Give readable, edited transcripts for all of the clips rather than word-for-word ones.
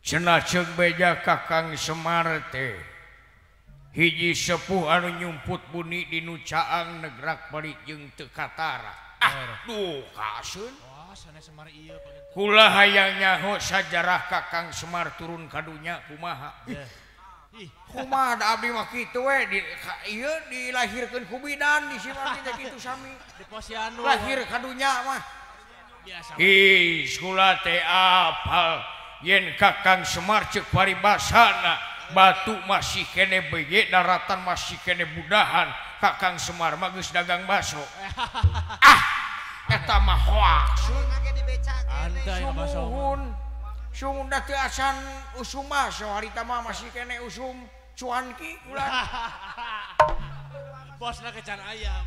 Cenah ceuk beja Kakang Semar teh hiji sepuh anu nyumput buni di nu caang negrak bari jeung teu katara. Ah, duh kaseun. Kula hayang nyaho sajarah Kakang Semar turun ka dunya kumaha. Kumaha da abdi mah kitu we di ieu dilahirkeun ku bidan di sini teh kitu sami. Di posyandu. Lahir ka dunya mah. Biasa. Ih, kula teh apal yen Kakang Semar ceuk paribasana batu masih kene bege daratan masih kene budahan Kakang Semar mah geus dagang baso. Ah, eta mah hoax. Sumuhun. Sumuhun da teu acan usum baso harita mah masih kene usum cuanki ulah. Bosna ge can aya.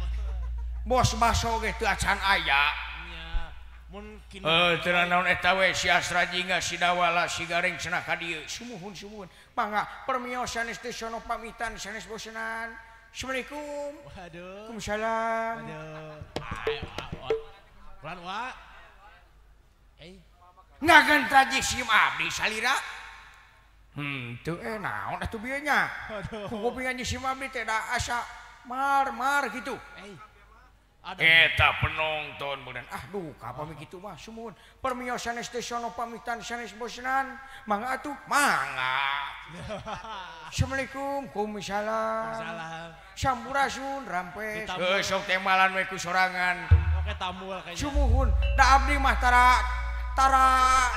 Bos baso ge teu acan aya. Teu naon eta we si Asra jingga si Dawala si Gareng cenah ka dieu. Sumuhun sumuhun. Mangga permios sanes teh sono pamitan sanes bosenan. Assalamualaikum. Waduh. Waalaikumsalam. Aduh. Kulan wa. Eh. Ngagentra jisim abdi salira. Teu naon atuh bieu nya. Kupingan jisim abdi teh da asa mar-mar kitu. Eta penonton beunang ah duka pami kitu mah sumuhun. Permios sanes teh sono pamitan sanes bosenan. Mangga atuh mangga. Assalamualaikum. Waalaikumsalam. Sampurasun rampes. Heuh sok teh malan we ku sorangan. Oke tambul kayaknya. Sumuhun da abdi mah tara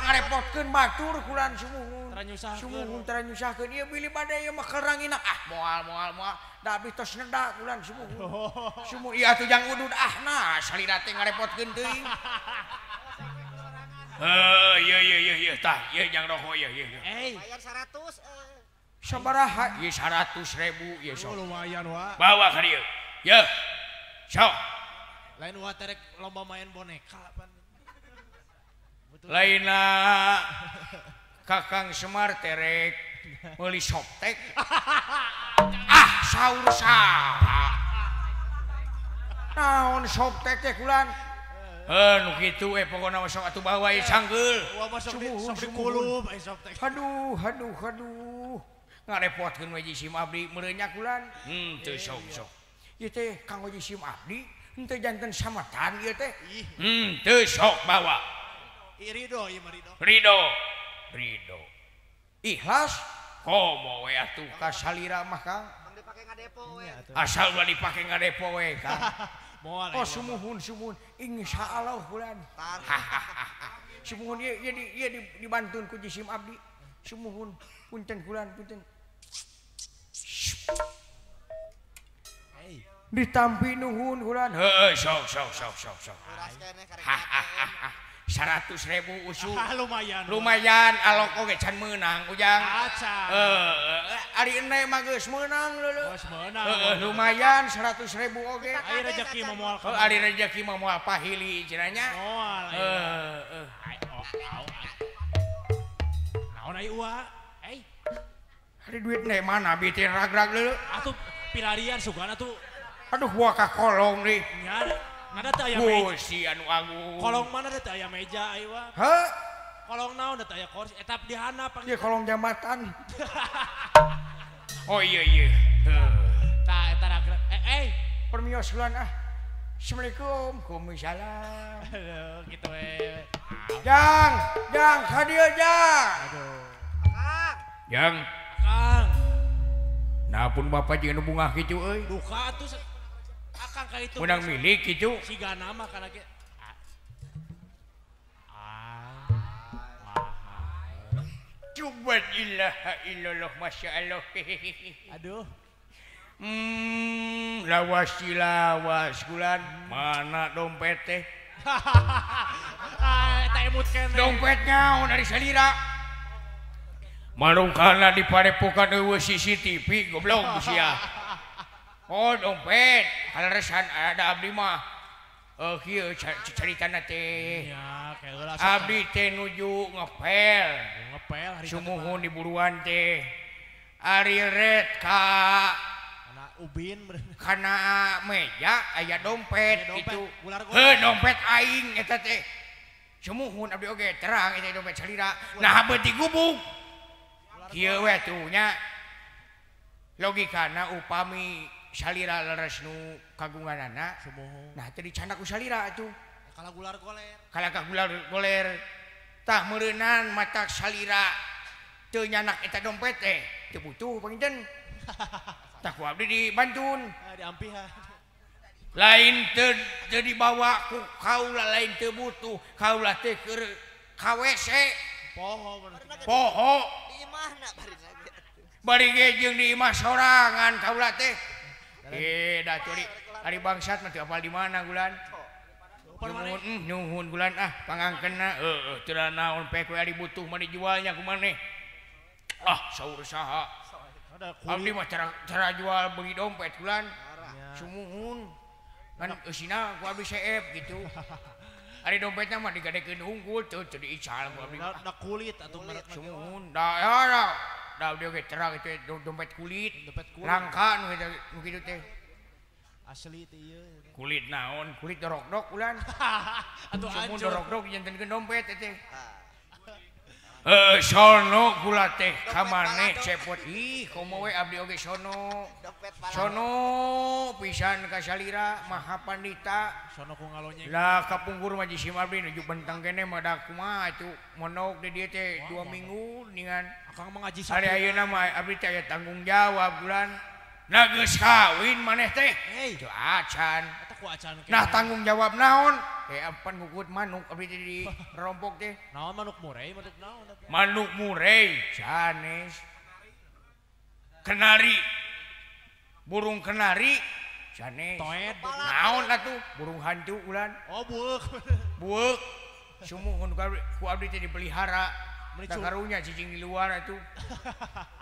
ngarepotkeun batur kulan sumuhun. Sumuhun tara nyusahkeun ieu bilih bade ieu mah keranginak ah moal moal moal da abdi tos neda kulan sumuhun. Sumuhun ieu atuh jang udud ah nah salira teh ngarepotkeun teuing. Heuh ieu ieu ieu ieu tah ieu jang rokok ieu ieu. Bayar 100 sabaraha ieu 100.000 ieu sok. Lumayan wa. Bawa ka dieu. Yeuh. Sok. Lain wa terek lomba main boneka pan. Lainna Kakang Semar terek meuli soptek. Ah saur saha. Naon soptek teh kulan? Heuh nu kitu we pokona mah sok atuh bawa ieu canggeul. Sumuhun sumuhun. Aduh aduh aduh. Ngarepotkeun we jisim abdi meureun nya kulan. Teu sok sok. Ieu teh kanggo jisim abdi henteu janten sametan ieu teh. Teu sok bawa. Ridho ieu mah ridho. Ridho. Ridho. Ikhlas komo we atuh ka salira mah Kang. Dipake ngadepo we. Asal ulah dipake ngadepo we Kang. Moal. Oh sumuhun sumuhun insyaallah bulan. Sumuhun ieu ieu dibantun ku jisim abdi. Sumuhun punten kulan punten. Ditampi nuhun kulan. Heuh sok sok sok sok sok. 100.000 usul. Lumayan. Lumayan alok oge can meunang ujang. Acan. Ari ene mah geus meunang leuleuk. Geus meunang. Heuh lumayan 100.000 oge. Ari rezeki mah moal. Heuh ari rezeki mah moal pahili cenah nya. Moal. Heuh. Naon ai ua? Eh. Ari duit ne mana bi teh rag-rag leuleuk. Atuh pilarian sugan atuh. Aduh gua ka kolong deui. Nya. Mana teh aya meja? Si anu agung. Kolong mana teh aya meja ayo wa? Heuh. Kolong naon teh aya kursi eta di handap. Ieu kolong jambatan. Oh iya iya. Heuh. Tah eta rag eh permios bulan ah. Assalamualaikum. Waalaikumsalam. Aduh kitu we. Jang, jang ka dieu jang. Aduh. Kang. Jang. Kang. Nah pun bapak jeung nu bungah kitu euy. Duka atuh akang ka itu. Menang milik kitu. Siga nama kana ge. Coba ilaha illallah masya Allah. Aduh. Lawas lawas kulan mana dompet teh? Eta emut keneh. Dompet nyaon ari salira. Marungkana di padepokan eueuh CCTV goblok sia. Oh dompet, kaleresan ada abdi mah. Kieu caritana teh. Abdi teh nuju ngepel. Ngepel hari sumuhun di buruan teh. Ari ret ka ubin kana meja aya dompet gitu. Heuh dompet aing eta teh. Sumuhun abdi oge terang eta dompet salira. Nah beuti gubuk. Kieu we tuh nya. Logikana upami salira leres nu kagunganana. Nah teu dicandak ku salira atuh. Kala gular goler. Kala gular goler. Tah meureunan matak salira teu nyanak eta dompet teh teu butuh panginten. Tah ku abdi dibantun. Diampihan. Lain teu dibawa ku kaula lain teu butuh, kaula teh keur ka WC. Poho poho. Di imahna bari lagi. Bari ge jeung di imah sorangan kaula teh. Da tuh ari bangsat mah teu apal di mana gulan. Nuhun nuhun gulan ah pangangkeunna heueuh teu naon pek we ari butuh mah dijualnya ku maneh. Ah saur saha. Abdi mah cara jual beuki dompet gulan. Sumuhun. Kan eusina ku abdi seep gitu. Ari dompetna mah digadekeun hungkul teu teu diical ku abdi. Da kulit atuh merek sumuhun. Da ya da abdi oge terang itu dompet kulit. Langka nu kitu teh. Asli teh ieu. Kulit naon? Kulit dorokdok ulan. Atuh sumuhun hancur. Dorokdok jantenkeun dompet teh. Sono gula teh ka maneh cepot. Ih, komo we abdi oge sono. Sono pisan ka salira Maha Pandita. Sono ku ngalonyeng. Lah kapungkur mah jisim abdi nuju bentang keneh mah da kumaha atuh mondok di dieu teh 2 minggu ningan. Akang mah ngaji sapi. Ari ayeuna mah abdi teh aya tanggung jawab bulan. Nah geus kawin maneh teh. Teu acan. Eta ku acan keneh. Nah tanggung jawab naon? Apan ngukut manuk abdi teh di rompok teh. Naon manuk murei manuk naon? Manuk murei sanes. Kenari. Burung kenari sanes. Toed. Naon atuh? Burung hantu ulan. Oh bueuk. Bueuk. Sumuhun ku abdi teh dipelihara. Da karunya cicing di luar atuh.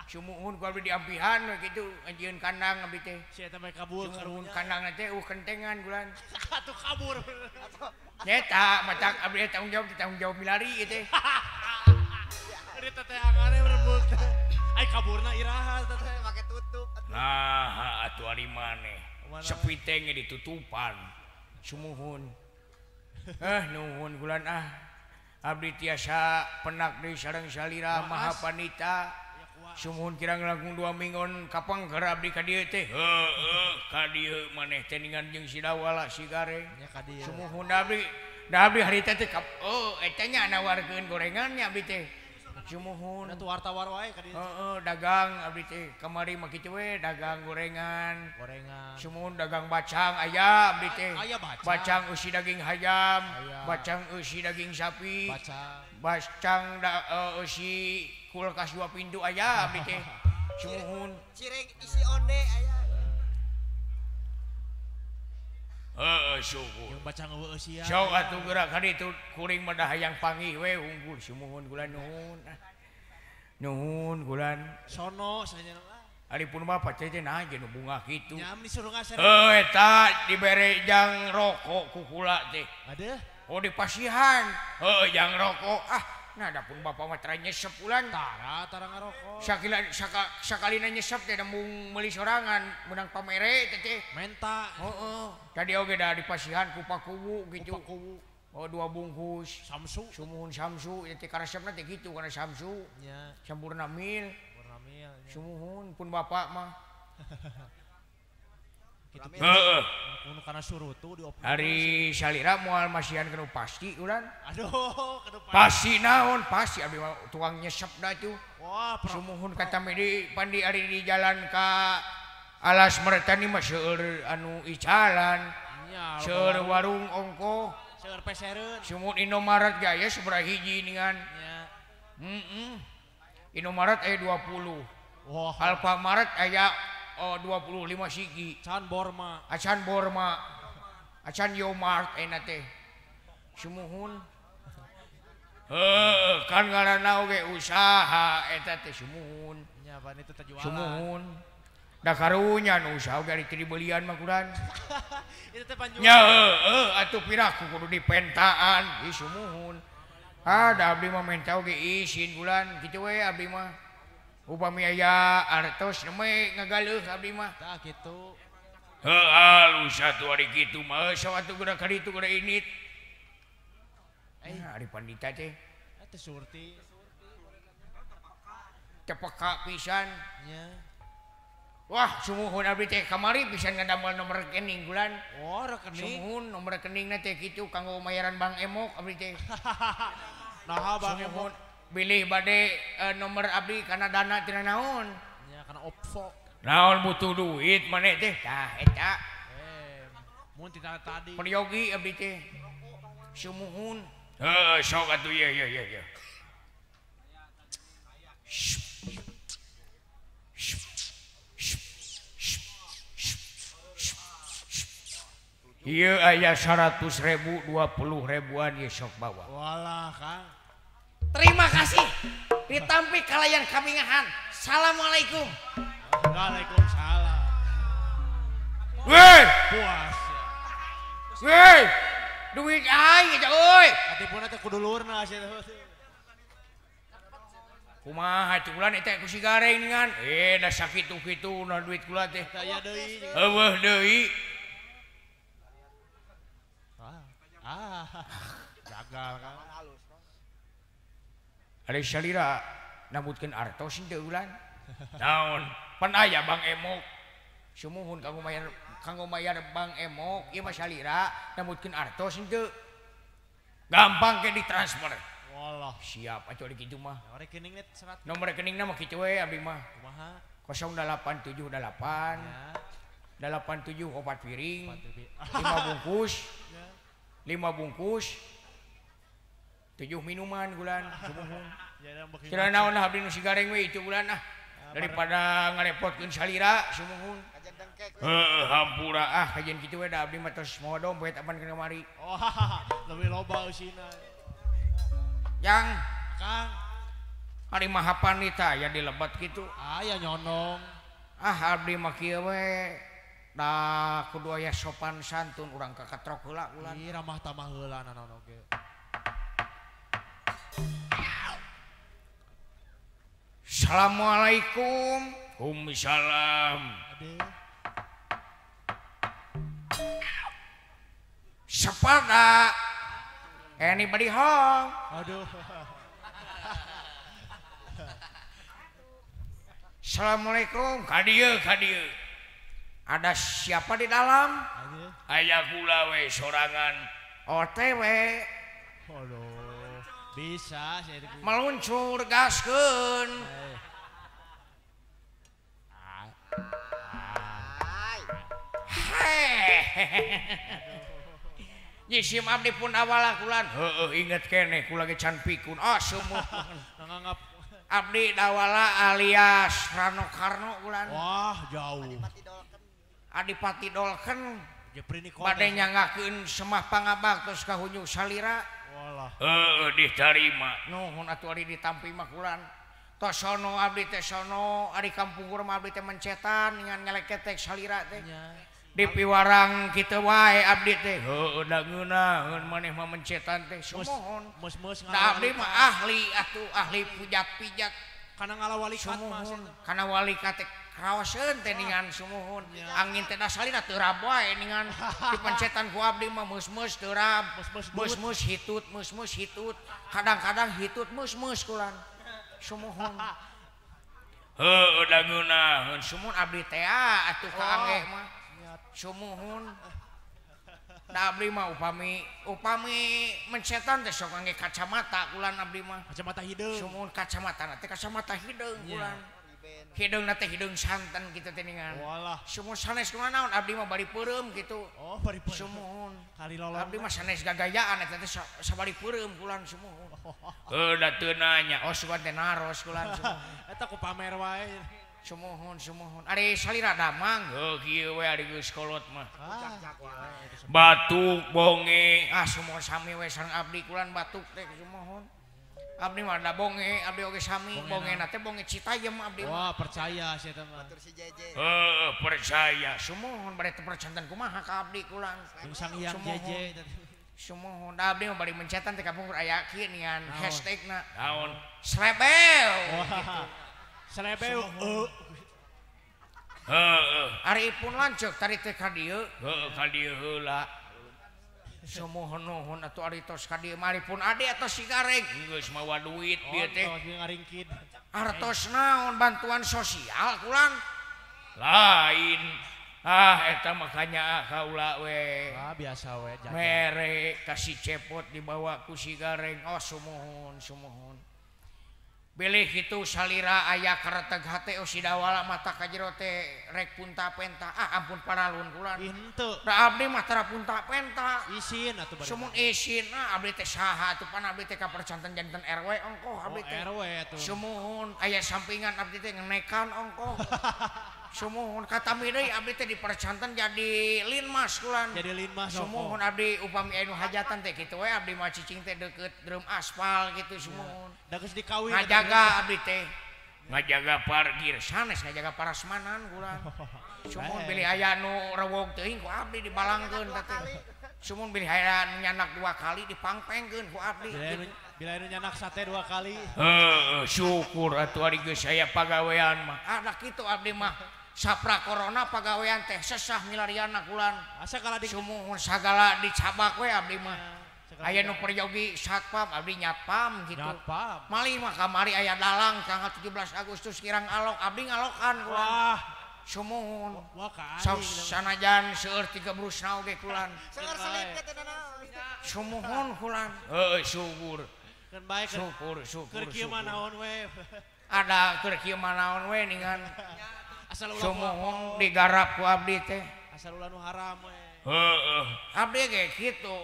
Sumuhun ku abdi diampihan we kitu anjeun kandang abdi teh. Si eta mah kabur karunya. Kandangna teh kentengan bulan. Atuh kabur. Nyeta matak abdi tanggung jawab milari ieu teh. Ari teteh angane berebut. Ai kaburna iraha teteh make tutup. Nah, atuh ari maneh. Sepi teh ge ditutupan. Sumuhun. Nuhun bulan ah. Abdi tiasa penak deui sareng salira Maha Pandita. Sumuhun kirang langkung 2 minggon kapangker abdi ka dieu teh. Heueuh ka dieu maneh teh ningan jeung si Dawala si Gareng. Sumuhun abdi da abdi harita teh eta nya nawarkeun gorengan nya abdi teh. Sumuhun. Atuh wartawar wae ka dieu. Heeh dagang abdi teh kamari mah kitu we dagang gorengan. Gorengan. Sumuhun dagang bacang aya abdi teh. Aya bacang. Bacang eusi daging hayam, bacang eusi daging sapi. Bacang eusi kulkas 2 pintu aya abdi teh. Sumuhun. Cireng isi onde aya. Heeh syukur. Jeung bacang eueuh eusian. Sok atuh geura ka ditu kuring mah da hayang panggih we unggul sumuhun kula nuhun. Nuhun kulan. Sono saja lah. Ari pun bapak teh nah jeung bunga kitu. Nya disuruh ngaser. Heuh eta dibere jang rokok ku kula teh. Aduh. Oh dipasihan. Heuh jang rokok. Ah, nah da pun bapak mah tara nyesep ulan. Tara ngarokok. Sakila sakalina nyesep teh embung meuli sorangan meunang pamere teh teh. Menta. Heeh. Tadi oge da dipasihan ku pakuwu gitu. Pakuwu. Oh 2 bungkus. Samsu. Sumuhun samsu teh karesepna teh kitu kana samsu. Nya. Sampurna mil. Sampurna mil. Sumuhun pun bapak mah. Kitu. Heeh. Kuno kana surutu diopna. Ari salira moal masihan kanu pasti ulan. Aduh, kanu pasti. Pasti naon? Pasti abdi mah tukang nyesep da tuh. Wah, sumuhun kata di pandi ari di jalan ka Alas Mertani mah seueur anu icalan. Seueur warung ongkoh. Seueur pesereun. Sumuhun Indomaret ge aya sabaraha hiji ningan. Nya. Heeh. Indomaret aya 20. Wah. Alfamaret aya 25 sigi. Acan Borma. Acan Borma. Acan Yomart enak teh. Sumuhun. Heuh, kan ngaranna oge usaha eta teh sumuhun. Nya pan itu teh jualan. Sumuhun. Da karunya nu usaha oge ari teu dibelian mah kuran. Itu teh panjualan. Nya heueuh atuh piraku kudu dipentaan. Ih sumuhun. Ah da abdi mah menta oge isin bulan kitu we abdi mah. Upami aya artos neme ngagaleuh abdi mah. Tah kitu. Heuh alus atuh ari kitu mah sok atuh geura ka ditu geura init. Ari pandita teh. Eta surti. Teu peka pisan. Nya. Wah, sumuhun abdi teh kamari pisan ngadamel nomor rekening bulan. Oh, rekening. Sumuhun nomor rekeningna teh kitu kanggo mayaran Bank Emok abdi teh. Naha Bank Emok? Bilih bade nomor abdi kana dana tina naon? Nya kana OVO. Naon butuh duit maneh teh? Tah eta. Mun tina tadi. Peryogi abdi teh. Sumuhun. Heuh, sok atuh ieu ieu ieu ieu. Ieu aya 100.000 20 ribuan ieu sok bawa. Walah Kang. Terima kasih. Ditampi kalayan kabingahan. Assalamualaikum. Waalaikumsalam. Weh, puas. Weh, duit aing eta euy. Katipuna teh kudu lurna sia teh. Kumaha atuh ulan eta ku si gareng ningan. Da sakitu-kitu na duit kula teh. Aya deui. Eueuh deui. Ah, gagal kan. Ari salira nambutkeun artos teu ulan. Naon? Pan aya Bank Emok. Sumuhun kanggo mayar Bank Emok ieu mah salira nambutkeun artos henteu. Gampang ke ditransfer. Walah, siap atuh ari kitu mah. Nomor rekeningna 100. Nomor rekeningna mah kitu we abdi mah. Kumaha? 0878 87 opat piring 5 bungkus. 5 bungkus 7 minuman bulan sumuhun. Kira naon lah abdi nu si gareng we itu bulan ah. Daripada ngarepotkeun salira sumuhun. Heuh, hampura ah kajian kitu we da abdi mah tos mawa dompet apan kana kamari. Oh, leuwih loba eusina. Jang, Kang. Ari maha panita aya di lebet kitu. Aya nyonong. Ah abdi mah kieu we. Da kudu aya sopan santun urang kakatrok heula ulan. Ih ramah tamah heula naon oge. Assalamualaikum. Waalaikumsalam. Sepada. Anybody home? Aduh. Assalamualaikum. Ka dieu, ka dieu. Ada siapa di dalam? Aya kula we sorangan. OTW. Aduh, bisa saya meluncur gaskeun. Nyisim abdi pun awal kulan. Heueuh inget keneh kula ge can pikun. Ah sumuhun. Abdi dawala alias Rano Karno kulan. Wah, jauh. Adipati Dolken bade nyanggakeun semah pangabak terus kahunyu salira. Walah. Heueuh ditarima. Nuhun atuh ari ditampi mah kulan. Tos sono abdi teh sono ari kampungkur mah abdi teh mencetan ngan ngeleketek salira teh. Di piwarang kitu wae abdi teh. Heueuh da ngeunaheun maneh mah mencetan teh sumuhun. Mus-mus Da abdi mah ahli atuh ahli pujat-pijat. Kana ngalawalikat mah. Kana walikat teh kraoseun teh ningan sumuhun. Angin teh da salira teu rab wae ningan dipencetan ku abdi mah meus-meus teu rab. Meus-meus hitut, meus-meus hitut. Kadang-kadang hitut meus-meus kulan. Sumuhun. Heueuh da ngeunaheun sumuhun abdi teh atuh ka angge mah. Sumuhun. Da abdi mah upami mencetan teh sok angge kacamata kulan abdi mah. Kacamata hideung. Sumuhun kacamata teh kacamata hideung kulan. Hideung teh hideung santen kitu teh ningan. Walah. Sumuhun sanes kumaha naon abdi mah bari peureum kitu. Oh, bari peureum. Sumuhun. Kali lolong. Abdi mah sanes gagayaan eta teh sabari peureum kulan sumuhun. Heuh da teu nanya. Oh sugan teh naros kulan sumuhun. Eta ku pamer wae. Sumuhun sumuhun. Ari salira damang heuh kieu we ari geus kolot mah. Batuk bonge. Ah sumuhun sami we sareng abdi kulan batuk teh sumuhun. Abdi mah da bonge, abdi oge sami, bongena teh bonge Citayam abdi. Wah, percaya sia teh mah. Batur si Jeje. Heuh, percaya. Sumuhun bade teu percanten kumaha ka abdi kulan. Jeung Sang Hyang Jeje. Sumuhun da abdi mah bari mencetan teh kapungkur aya kieu nian hashtagna. Naon? Srebel. Gitu. Srebel. Heeh. Ari pun lanceuk tadi teh ka dieu. Heeh, ka dieu heula. Sumuhun nuhun atuh ari tos ka dieu mari pun ade atos si Gareng geus mawa duit bieu teh. Artos naon bantuan sosial kulan? Lain. Ah eta makanya kaula we. Ah biasa we jajan. Mere kasih cepot dibawa ku si Gareng. Oh sumuhun sumuhun. Bilih kitu salira aya kareteg hate oh si Dawala mata ka jero teh rek punta penta. Ah ampun paralun kulan. Henteu. Da abdi mah tara punta penta. Isin atuh bari. Sumun isin ah abdi teh saha atuh pan abdi teh kapercanten janten RW ongkoh abdi teh. Oh, RW atuh. Sumuhun aya sampingan abdi teh ngenekan ongkoh. Sumuhun katami deui abdi teh dipercanten jadi linmas kulan. Jadi linmas. Sumuhun abdi upami anu hajatan teh kitu we abdi mah cicing teh deukeut drum aspal kitu sumuhun. Da geus dikawin. Ngajaga abdi teh. Ngajaga parkir sanes ngajaga parasmanan kulan. Sumuhun bilih aya nu rewog teuing ku abdi dibalangkeun teh. Sumuhun bilih aya nu nyandak 2 kali dipangpengkeun ku abdi. Bila anu nyanak sate 2 kali. Heeh, syukur atuh ari geus aya pagawean mah. Ah da kitu abdi mah. Sapra corona pagawean teh sesah milariana kulan. Asa kala di sumuhun sagala dicabak we abdi mah. Aya nu peryogi satpam abdi nyatpam gitu. Nyatpam. Malih mah kamari aya dalang tanggal 17 Agustus kirang alok abdi ngalokan kulan. Wah, sumuhun. Wah ka aing. Sanajan seueur 3 brusna oge kulan. Seueur selip teh naon. Sumuhun kulan. Heuh syukur. Keun bae syukur syukur. Keur kieu mah naon we. Ada keur kieu mah naon we ningan. Asal ulah sumuhun digarap ku abdi teh. Asal ulah nu haram we. Heeh. Abdi ge kitu.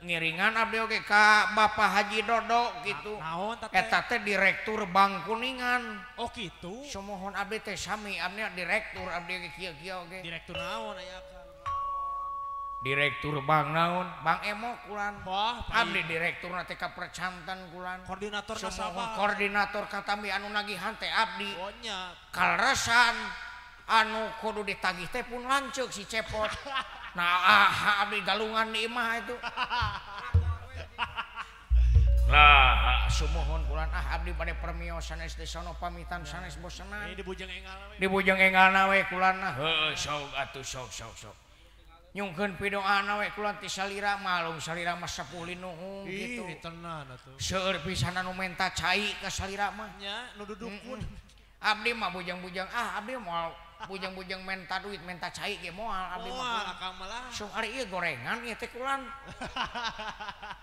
Ngiringan abdi oge ka Bapak Haji Dodo gitu. Naon teh? Eta teh direktur Bank Kuningan. Oh kitu. Sumuhun abdi teh sami abdi direktur abdi ge kieu-kieu oge. Direktur naon aya ka? Direktur bank naon? Bank Emok kulan. Wah, abdi direkturna teh kapercanten kulan. Koordinator nasabah. Koordinator katambi anu nagihan teh abdi. Oh nya. Kaleresan anu kudu ditagih teh pun lanceuk si Cepot. Nah, ah, abdi galungan di imah itu. Lah, sumuhun kulan ah abdi bade permio sanes di sono pamitan sanes bosenan. Ini di Bujang Engal we. Di Bujang Engalna we kulan nah. Heuh, sok atuh sok sok sok. Nyungkeun pidoana we kulan ti salira malum salira mah sepuh linuhung gitu. Ih, tenan atuh. Seueur pisan anu menta cai ka salira mah. Nya, nu dudukun. Abdi mah bujang-bujang ah abdi moal bujang-bujang menta duit menta cai ge moal abdi mah. Moal akang malah. Sok ari ieu gorengan ieu teh kulan.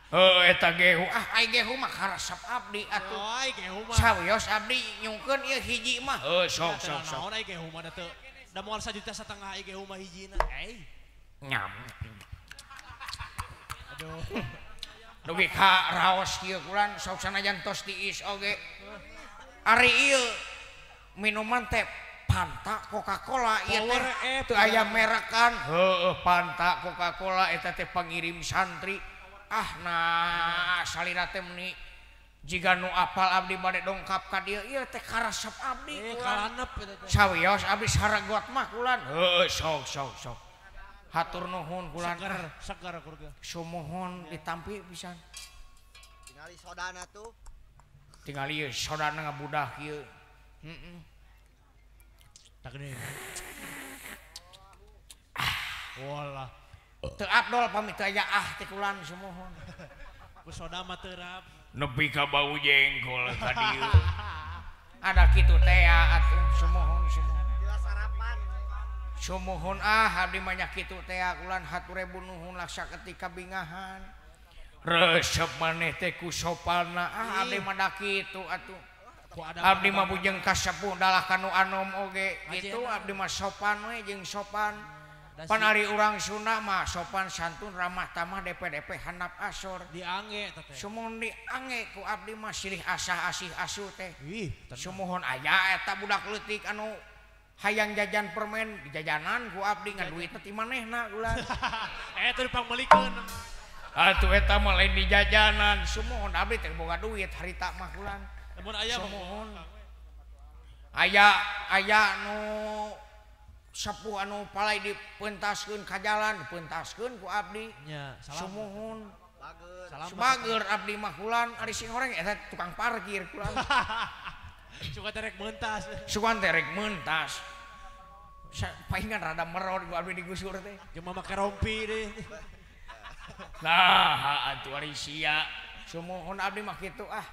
Heuh eta gehu ah ai gehu mah karesep abdi atuh. Oh ai gehu mah. Sawios abdi nyungkeun ieu hiji mah. Heuh sok sok sok. Naon ai gehu mah da teu da moal sajuta satengah ai gehu mah hijina. Eh. Nyam. Aduh. Dugi ka raos kieu kulan sok sanajan tos tiis oge. Ari ieu minuman teh Fanta Coca-Cola ieu teh teu aya merekan. Heueuh Fanta Coca-Cola eta teh pangirim santri. Ah nah salira teh meuni jiga nu apal abdi bade dongkap ka dieu ieu teh karesep abdi. Kalanep eta teh. Sawios abdi saragot mah kulan. Heueuh sok sok sok. Hatur nuhun kulan. Seger, seger kurga. Sumuhun ditampi pisan. Tingali sodana tuh. Tingali ieu sodana ngabudah kieu. Heeh. Tak gede. Walah. Teu abdol pamit teu aya ah teh kulan sumuhun. Ku soda mah teu rap. Nepi ka bau jengkol ka dieu. Ada kitu teh atuh sumuhun sumuhun. Jelas sarapan. Sumuhun ah abdi mah nya kitu teh kulan hatur ribu nuhun laksa ketika bingahan. Resep maneh teh ku sopana ah abdi mah da kitu atuh. Abdi mah bujeng kasepuh dalah kanu anom oge gitu abdi mah sopan we jeung sopan. Pan ari urang Sunda mah sopan santun ramah tamah DPDP handap asor. Diange eta teh. Sumuhun diange ku abdi mah silih asah asih asu teh. Ih, sumuhun aya eta budak leutik anu hayang jajan permen di jajanan ku abdi ngan duitna ti manehna ulah. Eta dipangmeulikeun. Atuh eta mah lain di jajanan, sumuhun abdi teh boga duit harita mah kulan. Lamun aya sumuhun. Aya aya nu sepuh anu palai dipentaskeun ka jalan, dipentaskeun ku abdi. Nya, sumuhun. Bager abdi mah kulan ari sing horeng eta tukang parkir kulan. Suka terek mentas. Suka terek mentas. Palingan rada merod ku abdi digusur teh. Jeung make rompi deh. Nah, atuh ari sia. Sumuhun abdi mah kitu ah.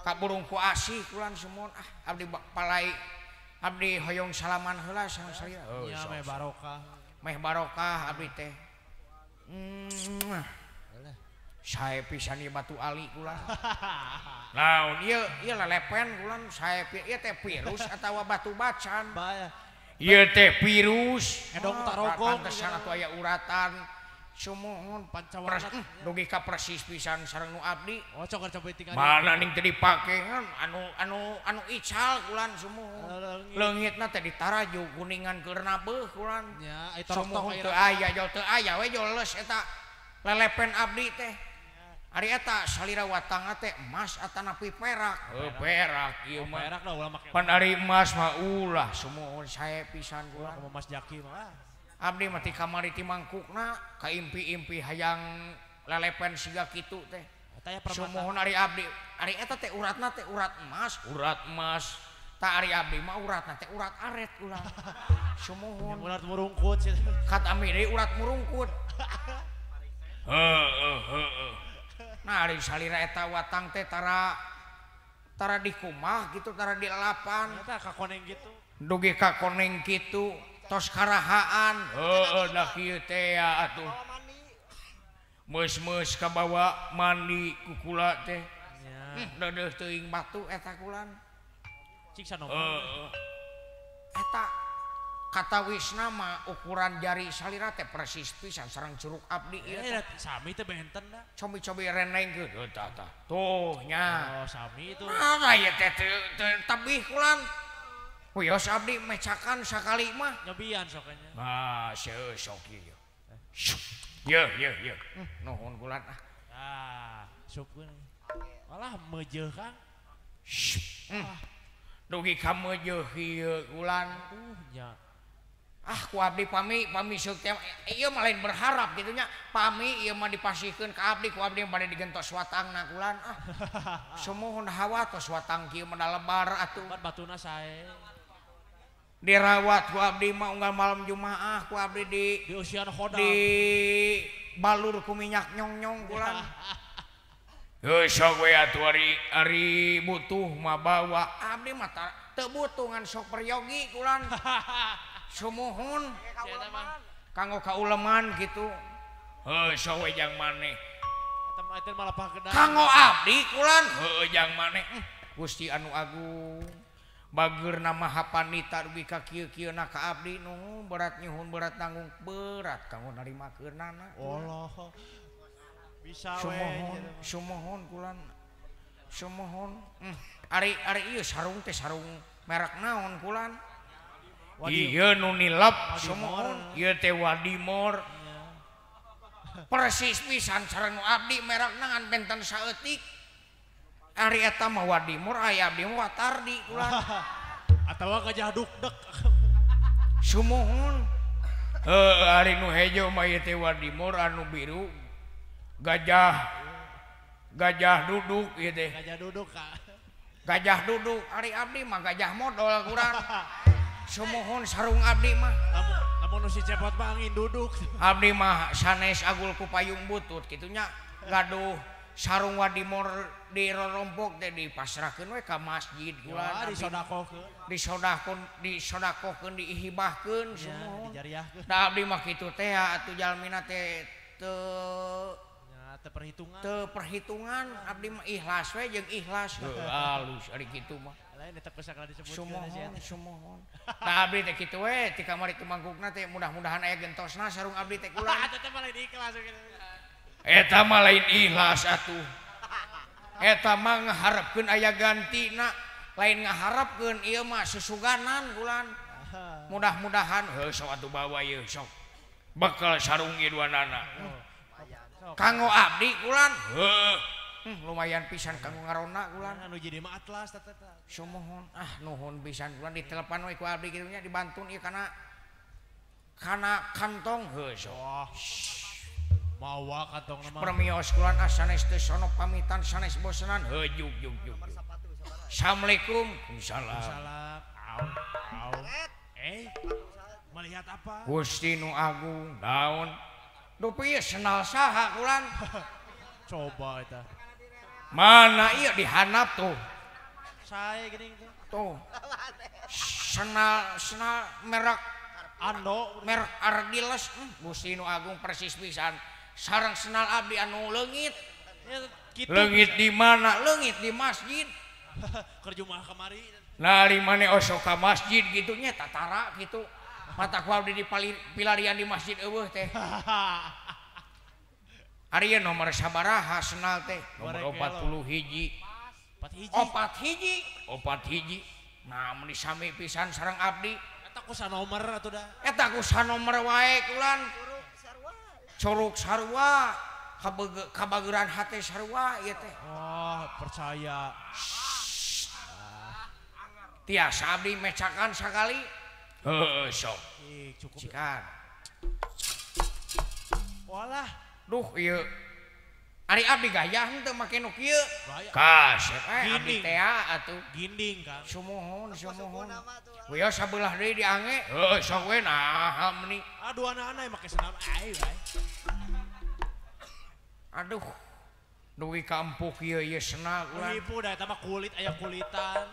Kaburung ku asih kulan sumuhun ah. Abdi palai abdi hoyong salaman heula sareng salira. Oh, nya meh barokah. Meh barokah abdi teh. Sae pisan ieu batu ali kulan. Naon ieu ieu lelepen kulan sae ieu teh virus atawa batu bacan. Ieu teh virus. Edong tarogong pantesan atuh aya uratan. Sumuhun pancawarna dugi ka persis pisan sareng nu abdi. Oh, cok coba tinggal. Mana ning teu dipake anu anu anu ical kulan sumuhun. Leungitna teh ditaraju kuningan keur nabeuh kulan. Nya, ai torok teu aya jol teu aya we jol leus eta lelepen abdi teh. Ari eta salira watangna teh emas atanapi perak. Heuh perak ieu mah. Perak da ulah make. Pan ari emas mah ulah sumuhun sae pisan kulan. Kumaha Mas Jaki mah. Abdi mah ti kamari ti mangkukna ka impi-impi hayang lelepen siga kitu teh. Sumuhun ari abdi, ari eta teh uratna teh urat emas, urat emas. Ta ari abdi mah uratna teh urat aret ulah. Sumuhun. Urat murungkut. Kat ami deui urat murungkut. Heuh heuh. Nah ari salira eta watang teh tara tara dikumah gitu tara dilalapan. Eta ka koneng kitu. Dugi ka koneng kitu. Tos karahaan heueuh da kieu teh atuh meus-meus kabawa mandi ku kula teh deudeuh teuing batu eta kulan cik sanomo eta katawisna mah ukuran jari salira teh persis pisan sareng curug abdi ieu teh sami teh benten da cobi-cobi renengkeun heuh tah tah tuh nya oh sami itu nah ieu teh teu tebih kulan. Wios abdi mecakan sakali mah. Nyobian sokanya. Nah, seuh sok ieu. Ye ye ye. Nuhun kulan ah. Ah, syukur. Malah meujeuh Kang. Dugi ka meujeuh ieu kulan. Nya. Ah ku abdi pami pami seuk teh ieu mah lain berharap kitu nya. Pami ieu mah dipasihkeun ka abdi ku abdi bade digentos watangna kulan ah. Sumuhun hawa tos watang kieu mah lebar atuh. Batuna sae. Dirawat ku abdi mah unggal malam Jumaah ku abdi di usian khodam di balur ku minyak nyong-nyong kulan. Heuh sok we atuh ari ari butuh mah bawa abdi mah teu butuh ngan sok peryogi kulan. Sumuhun kanggo kauleman kitu. Heuh sok we jang maneh. Eta mah lapah gedang. Kanggo abdi kulan heuh jang maneh. Gusti anu agung. Bageurna maha panita dugi ka kieu-kieuna ka abdi nu berat nyuhun berat tanggung berat kanggo narimakeunana. Allah. Bisa we. Sumuhun, sumuhun kulan. Sumuhun. Ari ari ieu sarung teh sarung merek naon kulan? Ieu nu nilep sumuhun, ieu teh Wadimor. Persis pisan sareng nu abdi merekna ngan benten saeutik. Ari eta mah Wadimor, aya abdi mah Watardi kulan. Atawa gajah dukdek. Sumuhun. Heuh ari nu hejo mah ieu teh Wadimor anu biru. Gajah gajah duduk ieu teh. Gajah duduk ka. Gajah duduk, ari abdi mah gajah modol kuran. Sumuhun sarung abdi mah. Lamun nu si cepot mah angin duduk. Abdi mah sanes agul ku payung butut kitu nya gaduh sarung Wadimor di rorompok teh dipasrahkeun we ka masjid kulan disodakohkeun disodakohkeun disodakohkeun diihibahkeun sumuhun dijariahkeun. Da abdi mah kitu teh atuh jalmina teh teu nya teu perhitungan teu perhitungan abdi mah ikhlas we jeung ikhlas heuh alus ari kitu mah lain eta sakala disebutkeun sumuhun sumuhun. Da abdi teh kitu we ti kamari tu mangkukna teh mudah-mudahan aya gentosna sarung abdi teh kulan. Eta teh mah lain ikhlas eta mah lain ikhlas atuh. Eta mah ngaharepkeun aya gantina, lain ngaharepkeun ieu mah susuganan kulan. Mudah-mudahan heuh sok atuh bawa ieu sok. Bekal sarung ieu duanana. Kanggo abdi kulan heuh. Lumayan pisan kanggo ngarona kulan. Anu jadi mah atlas teh. Sumuhun ah nuhun pisan kulan ditelepan we ku abdi kitu nya dibantun ieu kana kana kantong heuh sok. Mawa kantong mah. Permios kulan ah sanes teu sono pamitan sanes bosenan heuh jug jug jug. Assalamualaikum. Waalaikumsalam. Au au. Melihat apa? Gusti nu agung naon? Dupi ieu sendal saha kulan? Coba eta. Mana ieu dihanap tuh. Sae geuning tuh. Tuh. Sendal sendal merek Ando, merek Ardiles. Gusti nu agung persis pisan. Sareng sendal abdi anu leungit. Kitu. Leungit di mana? Leungit di masjid. Keur Jumaah kamari. Nah, ari mane osok ka masjid gitu nya tatara gitu. Mata ku abdi di pilarian di masjid eueuh teh. Ari ieu nomor sabaraha sendal teh? Nomor 40 hiji. 4 hiji. 4 hiji. Nah, mun sami pisan sareng abdi. Eta ku sanomor atuh da. Eta ku sanomor wae kulan. Curug sarua. Kabageuran hate sarua ieu teh. Oh, percaya. Tiasa abdi mecakan sakali. Heuh, sok. Ih, cukup. Cikan. Walah, duh ieu. Ari abdi gaya henteu make nu kieu. Gaya. Kasep abdi Ginding. teh atuh. Ginding, Kang. Sumuhun, sumuhun. Wios sabelah deui diange. Heuh, sok we naha meuni. Aduh anak-anak make senam ai wae. Aduh. Dugi ka empuk ieu ieu senal ulah. Nipu da eta mah kulit aya kulitan.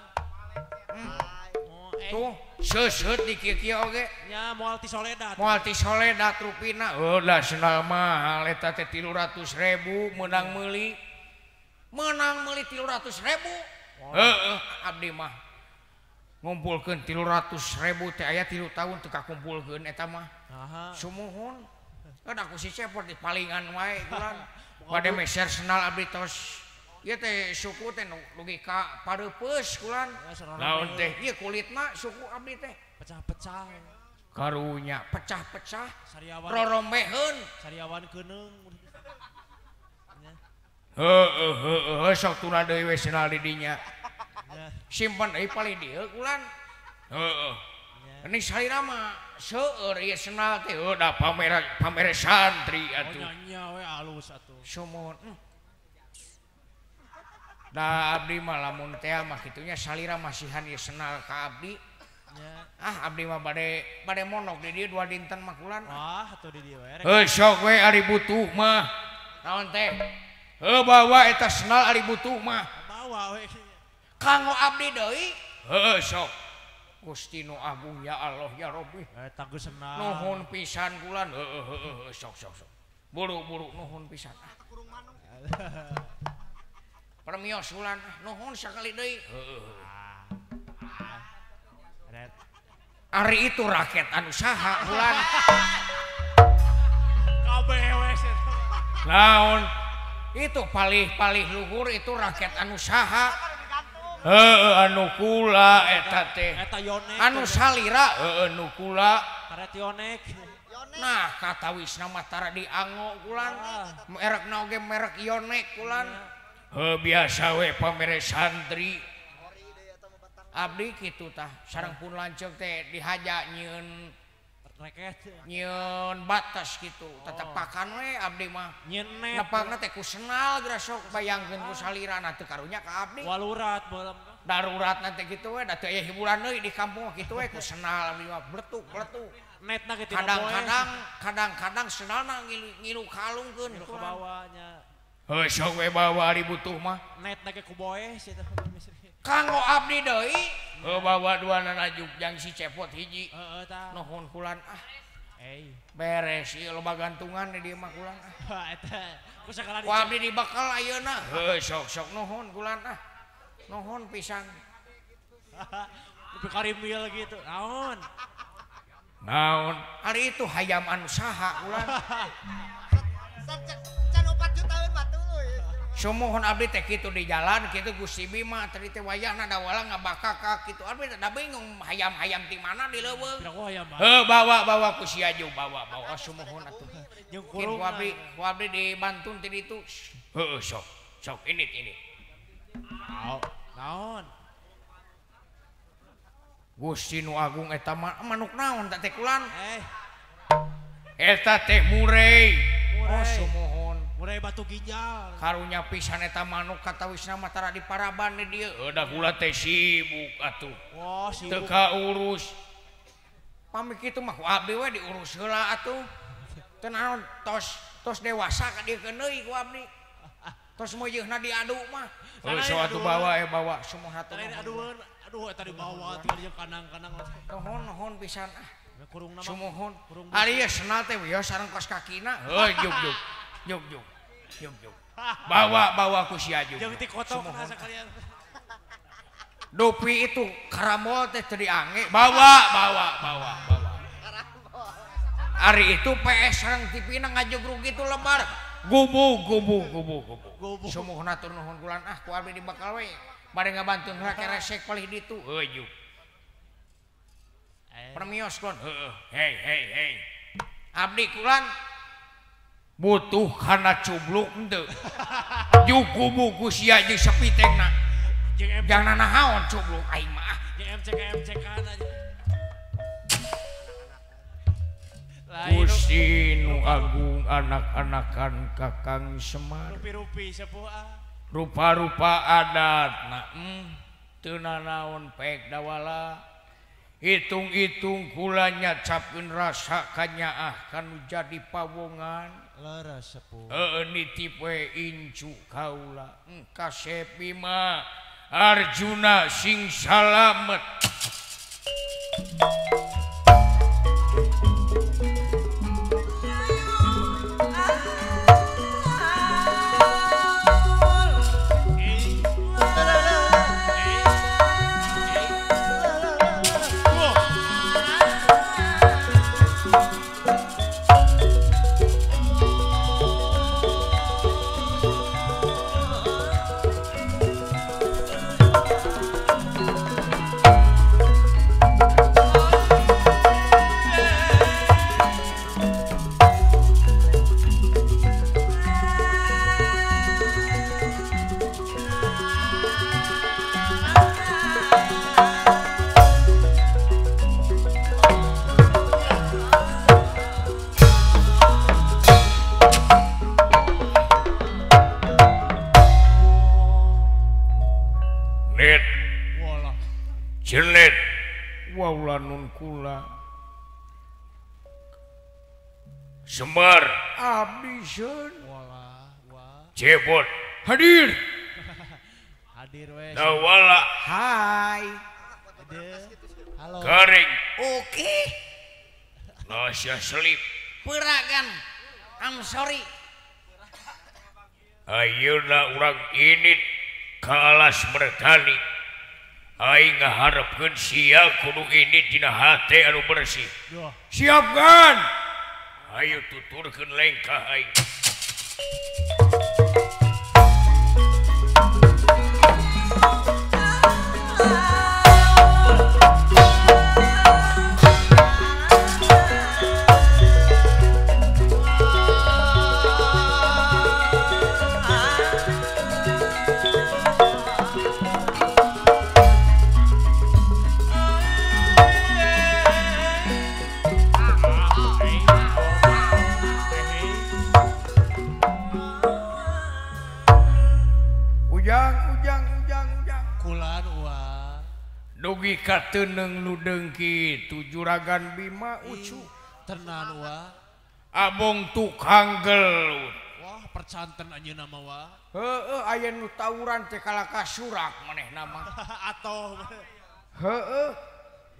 Oh, Tuh, seuseut di kieu-kieu oge. Nya moal ti soledat. Moal ti soledat rupina. Heuh lah sendal mahal eta teh 300.000 meunang meuli. Meunang meuli 300.000. Heueuh, abdi mah ngumpulkeun 300.000 teh aya 3 tahun teu kakumpulkeun eta mah. Aha. Sumuhun. Kan aku si cepot di palingan wae kulan. Bade meser sendal abdi tos ieu teh suku teh dugi ka pareupeus kulan. Naon teh ieu kulitna suku abdi teh Pecah-pecah. Karunya pecah-pecah. Sariawan. Rorombeheun. Sariawan keuneung. Heueuh heueuh sok tuna deui we sendal di dinya. Simpen deui palih dieu kulan. Heueuh. Ini salira mah seueur ieu sendal teh heuh da pamer santri atuh. Oh nya we alus atuh. Sumuhun. Da abdi mah lamun teh mah kitunya salira masihan ieu sendal ka abdi. Ah abdi mah bade monok di dieu 2 dinten mah kulan. Wah atuh di dieu we. Heuh sok we ari butuh mah. Naon teh? Heuh bawa eta sendal ari butuh mah. Bawa we. Kanggo abdi deui. Heuh sok. Gusti nu agung ya Allah ya Rabbi. Eta geus sendal. Nuhun pisan kulan. Heueuh heueuh sok sok sok. Buru-buru nuhun pisan. Permios kulan nuhun sakali deui. Heueuh. Ari itu raket anu saha kulan. Kabeh we. Naon? Itu palih-palih luhur itu raket anu saha. Heueuh anu kula eta teh. Eta yonek. Anu salira heueuh nu kula. Karet yonek. Nah katawisna mah tara diango kulan. Merekna oge merek yonek kulan. Heuh biasa we pamere santri. Abdi kitu tah sareng pun lanceuk teh dihaja nyieun reket nyieun batas kitu tetepakan we abdi mah nyieun net nepakna teh ku senal geura sok bayangkeun ku salirana teu karunya ka abdi walurat baheula daruratna teh kitu we da teu aya hiburan deui di kampung kitu we ku senal abdi mah bletuk-bletuk netna ge tina poe kadang-kadang senalna ngilu kalungkeun ngilu ka bawa nya heuh sok we bawa ari butuh mah netna ge ku boeh sia teh kanggo abdi deui heuh bawa dua nanajuk jang si cepot hiji heeh tah nuhun kulan ah euy beres ieu loba gantungan di dieu mah kulan ah eta ku sakala ku abdi dibekal ayeuna heuh sok sok nuhun kulan ah nuhun pisan nepi karimil gitu naon naon ari itu hayam anu saha kulan Can 4 jutaan mah tuluy. Sumuhun abdi teh kitu di jalan kitu Gusti Bima tadi teh wayahna dawala ngabakakak kitu abdi teh da bingung hayam-hayam ti mana di leuweung. Heuh bawa-bawa ku si Aju bawa-bawa sumuhun atuh. Jeung kurung ku abdi dibantun ti ditu. Heueuh sok sok ini ini. Naon? Gusti nu agung eta mah manuk naon teh teh kulan? Eh. Eta teh murei. Oh sumuhun. Murai batu ginjal. Karunya pisan eta manuk katawisna mah tara diparaban di dieu. Heuh da kula teh sibuk atuh. Wah, sibuk. Teu kaurus. Pami kitu mah ku abdi we diurus heula atuh. Teu naon tos tos dewasa ka dieu keun ku abdi. Tos meujeuhna diadu mah. Oh, so atuh bawa bawa semua hatur. Aduh, aduh eta dibawa tinggal jeung kanang-kanang. Nuhun nuhun pisan ah. Sumuhun. Ari ieu senal teh wios sareng kos kakina. Heuh juk juk. Juk juk. Juk juk. Bawa bawa ku sia juk. Jeung ti kotok sakalian. Dupi itu karambol teh teu diange. Bawa bawa bawa bawa. Ari itu PS sareng TV na ngajugrug kitu lebar. Gubug gubug gubug gubug. Sumuhun hatur nuhun kulan ah ku abdi dibakal we. Bade ngabantuan heula keresek palih ditu. Heuh juk. Permios kon. Heeh. Hei hei hei. Abdi kulan butuh kana cubluk henteu. Juk gubug ku sia jeung sepitengna. Jeung nanahaon cubluk aing mah. Jeung MCK MCK-an aja. Gusti nu agung anak-anakan Kakang Semar. Rupi-rupi sepuh ah. Rupa-rupa adat na teu nanaon pek dawala. Hitung-hitung kula nyacapkeun rasa kanyaah kanu jadi pawongan. Leres sepuh. Heueuh nitip we incu kaula. Kasep Bima Arjuna sing salamet. Jelet waula nun kula Semar abdi seun cebot hadir hadir we dawala hai halo garing oke lasya selip peragan I'm sorry ayeuna urang ini ka alas Mertani. Aing ngaharepkeun sia kudu ini dina hate anu bersih. Siap kan? Ayo tuturkeun lengkah aing. Dugi ka teuneng nu deungki tu Juragan Bima ucu tenan wa abong tukang gelut. Wah percanten anjeunna mah wa. Heueuh aya nu tawuran teh kalaka surak manehna mah. Atoh. Heueuh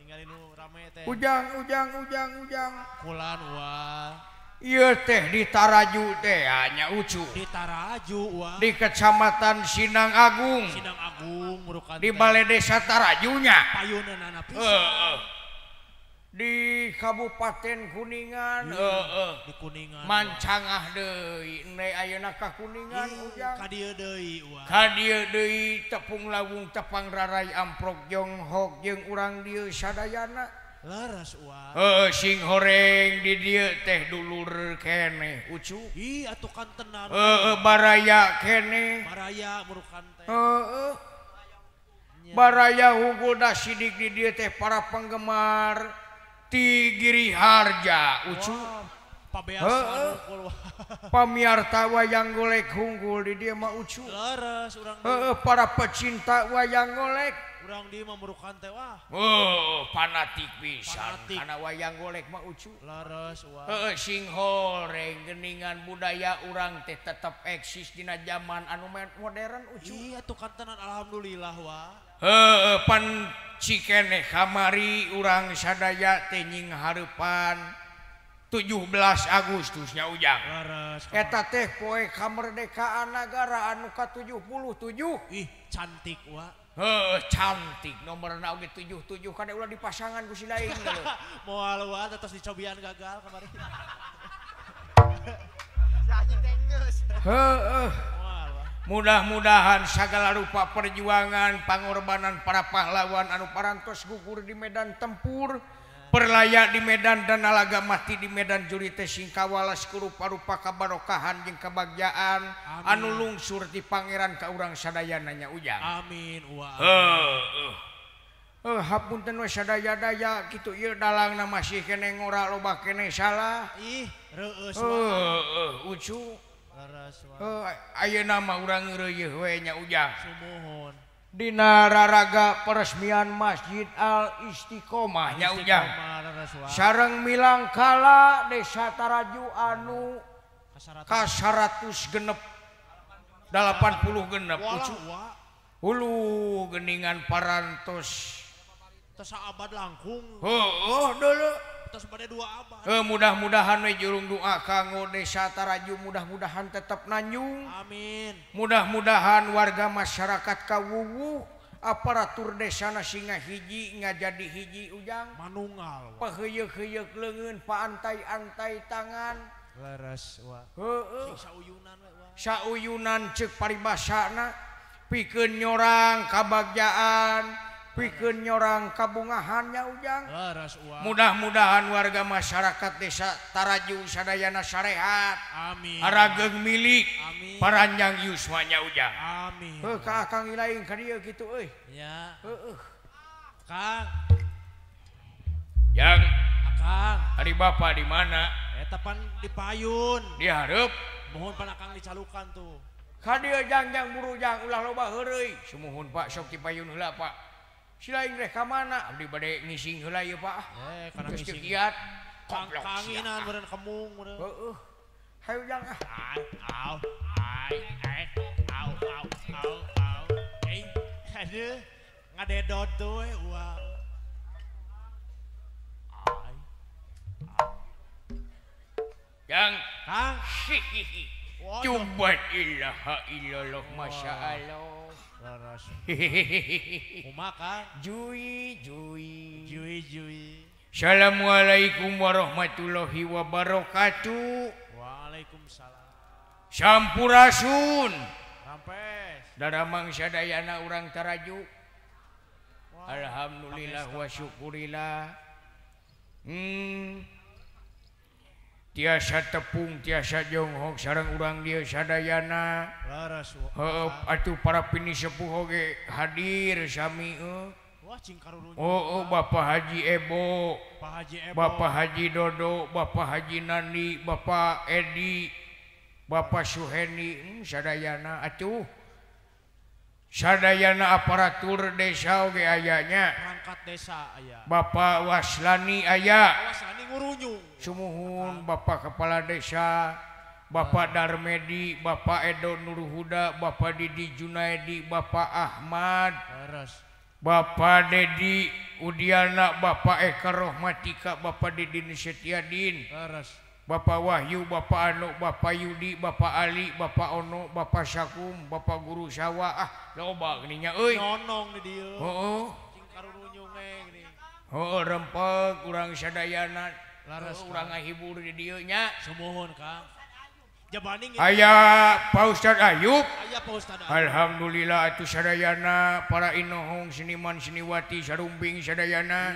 ningali nu rame teh. Ujang ujang ujang ujang. Kulan wa. Ieu teh di Taraju teh nya ucu. Di Taraju wa. Di Kecamatan Sinang Agung. Sinang Agung merukan di Balai Desa Tarajunya. Payuneunana pisan. Di Kabupaten Kuningan. Di Kuningan. Mancangah deui ne ayeuna ka Kuningan ujang. Ka dieu deui wa. Ka dieu deui tepung lawung tepang rarai amprok jonghok jeung urang dieu sadayana. Leres wa. Heueuh sing horeng di dieu teh dulur keneh ucu. Ih atuh kan tenan. Heueuh baraya keneh. Baraya murukan teh. Heueuh. Baraya unggul da sidik di dieu teh para penggemar ti Giri Harja ucu. Pabeasan unggul. Pamiarta wayang golek unggul di dieu mah ucu. Leres urang. Heueuh para pecinta wayang golek. Urang di mah merukan teh wah. Oh, fanatik pisan kana wayang golek mah Ucu. Leres wah. Heeh, sing horeng geningan budaya urang teh tetep eksis dina zaman anu modern Ucu. Iya tuh kantenan alhamdulillah wah. Heeh, pan cikeneh kamari urang sadaya teh nying hareupan 17 Agustusnya Ujang. Eta teh poe kamerdekaan nagara anu ka-77. Ih, cantik wa. Heuh, cantik nomorna oge 77 kada ulah dipasangan ku si lain lho. Moal wa tos dicobian gagal kamari. Heuh. Mudah-mudahan sagala rupa perjuangan pangorbanan para pahlawan anu parantos gugur di medan tempur, perlaya di medan dan nalaga mati di medan juri teh sing kawalas ku rupa-rupa kabarokahan jeung kabagjaan anu lungsur ti pangeran ka urang sadayana nya Ujang. Amin wa. Heuh. Heuh, hapunten we sadaya-daya kitu ieu dalangna masih keneh ngora loba keneh salah. Ih, reueus wa. Heuh, Ucu. Leres wa. Heuh, ayeuna mah urang ngeureuyeuh we nya Ujang. Sumuhun. Dina raraga peresmian Masjid Al Istiqomah nya Ujang. Sareng milangkala Desa Taraju anu ka 186 Ucu. Hulu geningan parantos tos saabad langkung. Heuh deuleu tos bade 2 abad. Mudah-mudahan we jurung doa kanggo Desa Taraju mudah-mudahan tetep nanjung. Amin. Mudah-mudahan warga masyarakat kawuwuh aparatur desana singa hiji ngajadi hiji Ujang. Manunggal. Paheuyeuk-heuyeuk leungeun paantai-antai tangan. Leres wa. Heueuh. Sauyunan we wa. Sauyunan ceuk paribasana pikeun nyorang kabagjaan, pikeun nyorang kabungahannya Ujang. Mudah-mudahan warga masyarakat Desa Taraju sadayana sarehat. Amin. Arageung milik. Amin. Paranjang yuswanya Ujang. Amin. Heuh ka akang ilaing ka dieu kitu euy. Nya. Heueuh. Kang. Yang Akang. Ari bapa di mana? Eta pan di payun. Di hareup. Mohon pan akang dicalukan tuh. Ka dieu jang-jang buru jang ulah loba heureuy. Sumuhun Pak sok di payun heula Pak. Si lain reh ka mana? Abdi bade ngising heula ieu Pak. Eh, kana Geus ngising. kiat. Goblok Kanginan meureun kemung meureun. Heueuh. Hayu jang ah. Au ai ai au au au au. Eh, aduh ngadedot tuh we uang. Ai. Jang. Kang. Coba ilaha illallah masya Allah. Leres. Kumaha Kang? Jui jui. Jui jui. Assalamualaikum warahmatullahi wabarakatuh. Waalaikumsalam. Sampurasun. Rampes. Daramang sadayana urang Taraju. Alhamdulillah wa syukurillah. Tiasa tepung tiasa jonghok sareng urang dieu sadayana. Leres. Heueuh atuh para pinisepuh oge hadir sami euy. Wah cing karurunyung. Oh, Bapak Haji Ebo, Pak Haji Ebo, Bapak Haji Dodo, Bapak Haji Nandi, Bapak Edi, Bapak Suheni, sadayana atuh. Sadayana aparatur desa oge aya nya. Perangkat desa aya. Bapak Waslani aya. Waslani ngurunyung. Sumuhun Bapak Kepala Desa, Bapak Darmedi, Bapak Edo Nurhuda, Bapak Didi Junaidi, Bapak Ahmad. Leres. Bapak Dedi Udiana, Bapak Eka Rohmatika, Bapak Didi Setiadin, Leres. Bapak Wahyu, Bapak Anu, Bapak Yudi, Bapak Ali, Bapak Ono, Bapak Sakum, Bapak Guru Sawa. Ah, loba geuning nya euy. Nonong di dieu. Heueuh. Cing karurunyung we geuning. Heueuh rempeg urang sadayana. Leres. Urang ngahibur di dieu nya. Sumuhun Kang. Jabaning aya Pak Ustad Ayub. Aya Pak Ustad Ayub. Alhamdulillah atuh sadayana para inohong seniman seniwati sarumping sadayana.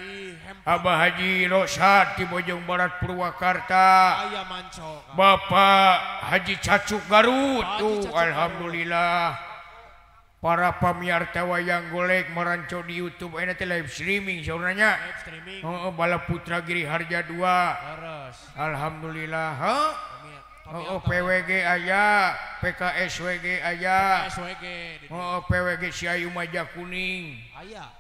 Abah Haji Rosad di Bojong Barat Purwakarta. Aya manco. Bapak Haji Cacuk Garut tuh alhamdulillah. Para pamiarsa wayang golek maranco di YouTube ayeuna teh live streaming saurna nya. Live streaming. Heeh, Bala Putra Giri Harja 2. Leres. Alhamdulillah, heuh. Oh, PWG aya, PKSWG aya. PKSWG. Oh, PWG Ciayu Maja Kuning. Aya.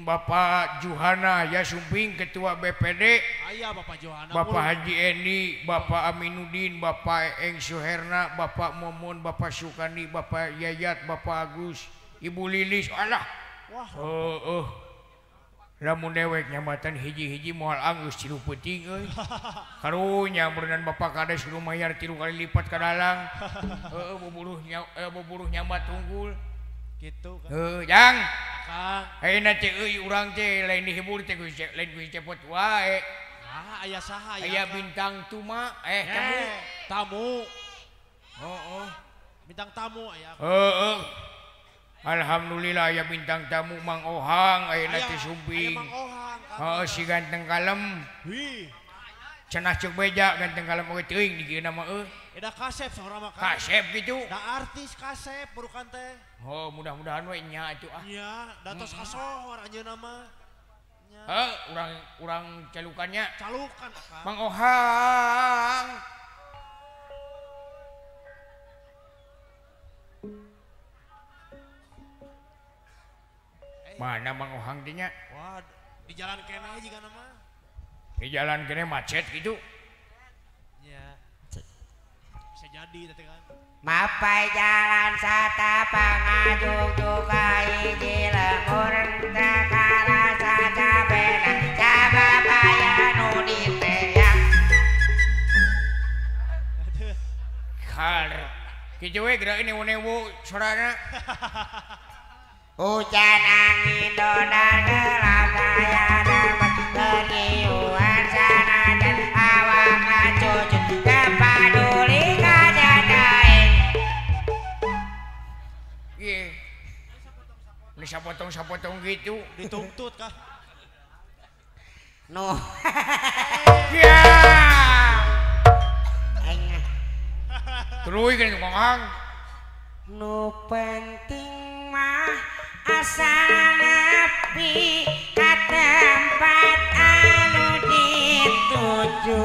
Bapak Juhana ya Sumping Ketua BPD. Aya Bapak Juhana. Bapak Haji Endi, Bapak Aminuddin, Bapak Eng Suherna, Bapak Momon, Bapak Sukani, Bapak Yayat, Bapak Agus, Ibu Lilis. Alah. Wah. Heeh. Lamun dewek nyamatan hiji-hiji moal anggeus tilu peuting euy. Karunya meureunnan Bapak Kades kudu mayar 3 kali lipat ka dalang. Heeh, buburuh nyambat tunggul. Gitu kan. Heuh, Jang. Kang. Ayeuna teh euy urang teh lain dihibur teh lain ku cepot wae. Ah, aya saha aya bintang tuma tamu. Tamu. Heeh. Bintang tamu aya. Heeh. Alhamdulillah aya bintang tamu Mang Ohang ayeuna teh sumping. Aya Mang Ohang. Heeh, si ganteng kalem. Wih. Cenah ceuk beja ganteng kalem oge teuing di dieu mah euy. Eda kasep saurang mah. Kasep gitu. Da artis kasep burukan teh. Oh, mudah-mudahan we nya atuh ah. Nya, da tos kasohor anjeunna mah. Nya. Heuh, urang calukannya. Calukan akang. Mang Ohang. Mana Mang Ohang teh nya? Wah, di jalan keneh jigana mah. Di jalan kene macet gitu. Nya. Bisa jadi teh kan. Mapai jalan satapa ngajuk hiji lemur teu karasa capena sabab aya nu diteang. Kar. Kitu we geura newu-newu sorana. Hujan angin dodar gelap saya dapat keniuan sanajan awak cucut kepaduli kajadain. Iya. Ini sapotong-sapotong gitu. Dituntut kah? No. Ya. Terus kan ngomong. Nu penting mah asal nepi ka tempat anu dituju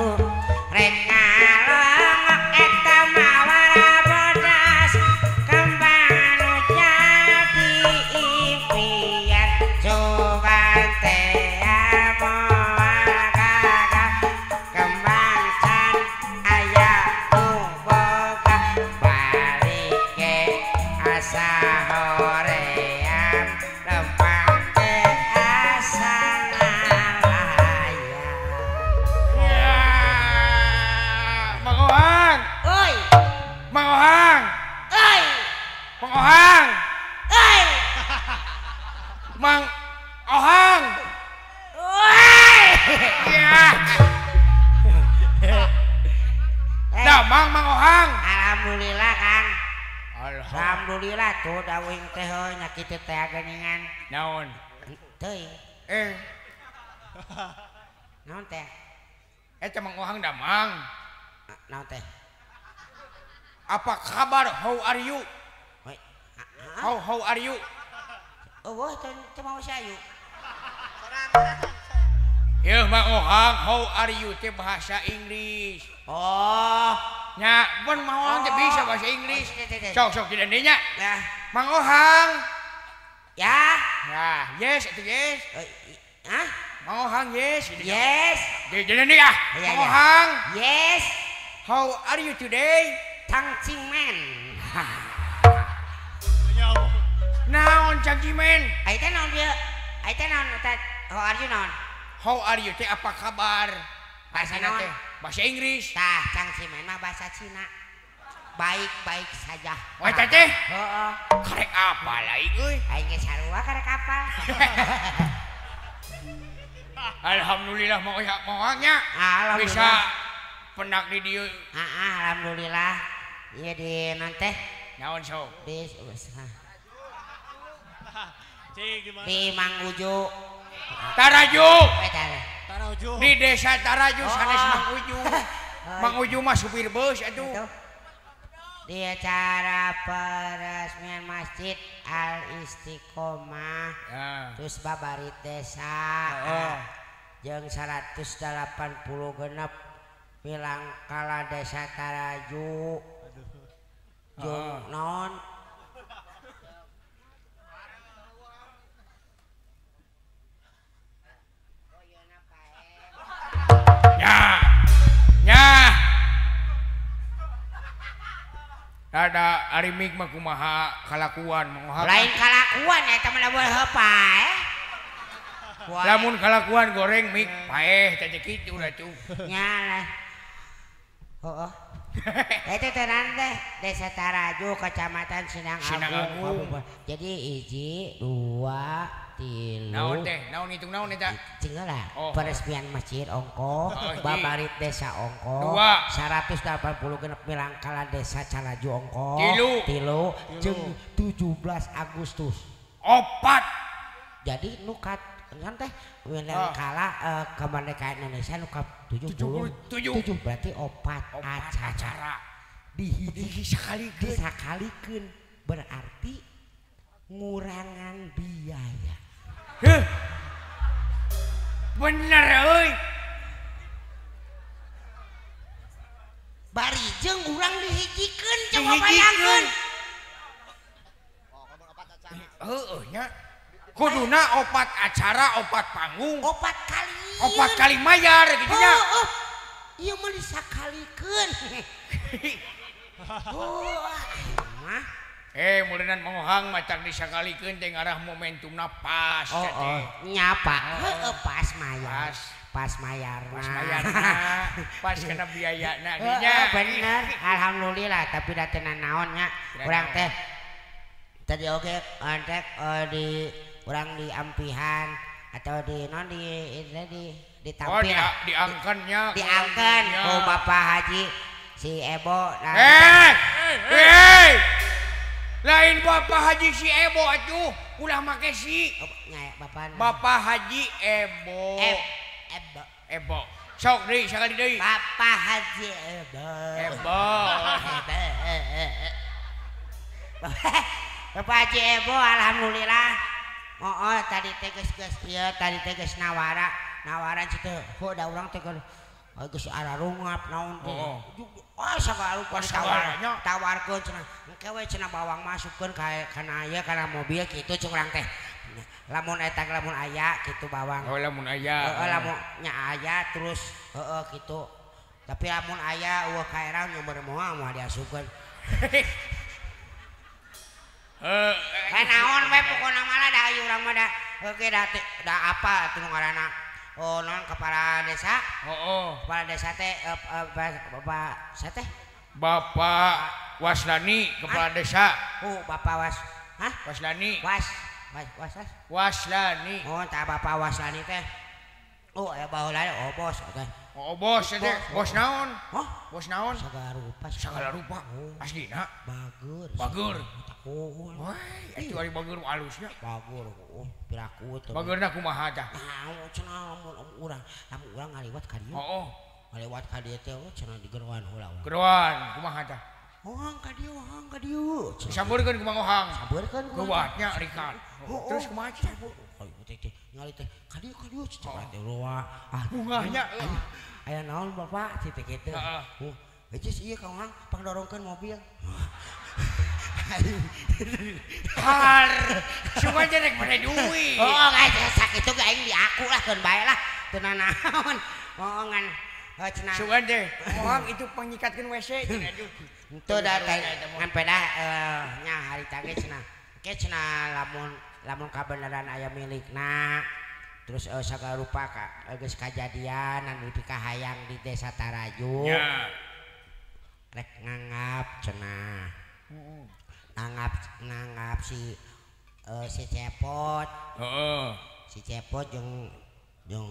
rek ngalongok eta mawar bodas kembang anu jadi impian coba teh moal gagal kembang can aya nu boga balik ge asa hoream lempang ge asa ngalayang. Ya, Mang Ohang. Oi, Mang Ohang. Oi, Mang Ohang. Oi, Mang Ohang. Oi. Ya. Dah Mang Mang Ohang. Alhamdulillah Kang. Alhamdulillah. Alhamdulillah tuh dawing teh heuh nya kitu teh geuningan. Naon? Teuing. Naon teh? Eta Mang Ohang damang. Naon teh? Apa kabar? How are you? Hoi. How are you? Eueuh teu mau sayu. Yeuh Mang Ohang, how are you teh bahasa Inggris. Oh, Nya, pun Mang Ohang teh bisa bahasa Inggris. Oh, Sok sok tidak nya. Ya. Mang Ohang. Ya. Ya, yes itu yes. Hah? Mang Ohang yes. Yes. Jadi nih ah. Iya, Mang iya. Ohang. Yes. How are you today? Tang Cing Men. Naon Cang Cimen? Ai teh naon dia? Ai teh naon eta? How are you naon? How are you teh apa kabar? Bahasa Bahasa naon? teh bahasa Inggris. Tah, Cang Cimen mah bahasa Cina. Baik-baik saja. Wah teh teh. Heeh. Karek apa lain euy? Aing ge sarua karek apal. Alhamdulillah mau ya moangnya. Alhamdulillah. Bisa penak di dieu. Heeh, alhamdulillah. Ieu di naon teh? Naon sok? Di Cing di mana? di Mang Uju. Taraju. Taraju. Di desa Taraju Oh. sanes Mang Uju. Mang Uju mah supir bus atuh. Itu. Di acara peresmian Masjid Al Istiqomah Ya. terus babarit desa Heeh. jeung 180 genep milangkala desa Taraju jeung naon Ada ari mik mah kumaha kalakuan mangohang. Lain kalakuan eta mah lamun paeh. Lamun kalakuan goreng mik paeh teh kitu atuh. Nya lah. Heeh. Eta teh teh Desa Taraju Kecamatan Sinang Agung. Jadi 1 2 3 naon teh? Naon hitung naon eta? Cing lah. Peresmian masjid ongko, babarit desa ongko, 180 genep milangkala desa Calaju ongko, 3 jeung 17 Agustus. 4. Jadi nu kat kan teh milangkala kemerdekaan Indonesia nu ka 77 berarti 4 acara. Dihiji disakalikeun berarti ngurangan biaya. Heh. Bener euy. Bari jeung urang dihijikeun coba bayangkeun. Heueuh nya. Kuduna 4 acara, 4 panggung. 4 kali. 4 kali mayar kitu nya. Heueuh. Ieu mah disakalikeun. Oh, mah. Meureunnan mangohang matak disakalikeun teh ngarah momentumna pas teh. Oh, nya Pak. Heueuh pas mayar. Pas mayarna. Pas mayarna. Pas kana biayana nya. Bener. Alhamdulillah tapi da teu nanaon nya. Urang teh tadi oge teh di urang di ampihan atau di non di ditampil. Oh, diangkeun nya. Diangkeun ku Bapak Haji si Ebo. Lain Bapak Haji si Ebo atuh, ulah make si. Bapak Haji Ebo. Ebo. Ebo. Sok deui sakali deui. Bapak Haji Ebo. Ebo. Bapak Haji Ebo alhamdulillah. Oh, tadi teh geus geus ieu, tadi teh geus nawara, nawaran situ. Heuh da urang teh geus ararungap naon teh. Oh, sagala rupa ditawarkeun cenah. Engke we cenah bawang masukkeun ka kana ieu kana mobil kitu ceuk urang teh. Lamun eta lamun aya kitu bawang. Oh, lamun aya. Heeh, lamun nya aya terus heeh kitu. Tapi lamun aya eueuh kaerang nyumber moal moal diasupkeun. Heeh. Ka naon we pokona mah da ieu urang mah da heuh da da apa atuh ngaranna. Oh, non kepala desa. Oh, kepala desa teh Bapak saya teh Bapak Waslani kepala desa. Oh, Bapak Was. Hah? Waslani. Was. Was Was. Waslani. Oh, tah Bapak Waslani teh. Oh, aya baheula oh bos teh. Oh, bos teh. Bos naon? Hah? Bos naon? Sagala rupa. Sagala rupa. Aslina. Bager. Bager. Oh, wah, itu ari bager alusnya. Bager, oh, piraku teh. Bagerna kumaha tah? Nah, cenah lamun urang, lamun urang ngaliwat ka dieu. Heeh. Ngaliwat ka dieu teh cenah digeroan heula urang. Geroan, kumaha tah? Hoang ka dieu, hoang ka dieu. Disambeurkeun ku Mang Ohang. Sambeurkeun ku. Geuwatnya rikat. Terus kumaha cenah? Hayu teh ningali teh ka dieu ka dieu cenah teh roa. Ah, bungahnya aya naon Bapak teh kitu. Heeh. Geus ieu ka Ohang pangdorongkeun mobil. Har, cuma jerek pada duit. Oh, nggak sakitu gak aing diaku lah, keun bae lah, teu nanaon. Oh, ngan cenah. Sugan teh, orang itu pangnyikatkeun WC cenah. Henteu da ngan pedah nya harita ge cenah. Ke cenah lamun lamun kabeneran aya milikna. Terus sagala rupa ka geus kajadian anu dipikahayang di Desa Taraju. Nya. Rek nganggap cenah. Nanggap si si Cepot. Heeh. Si Cepot jeung jeung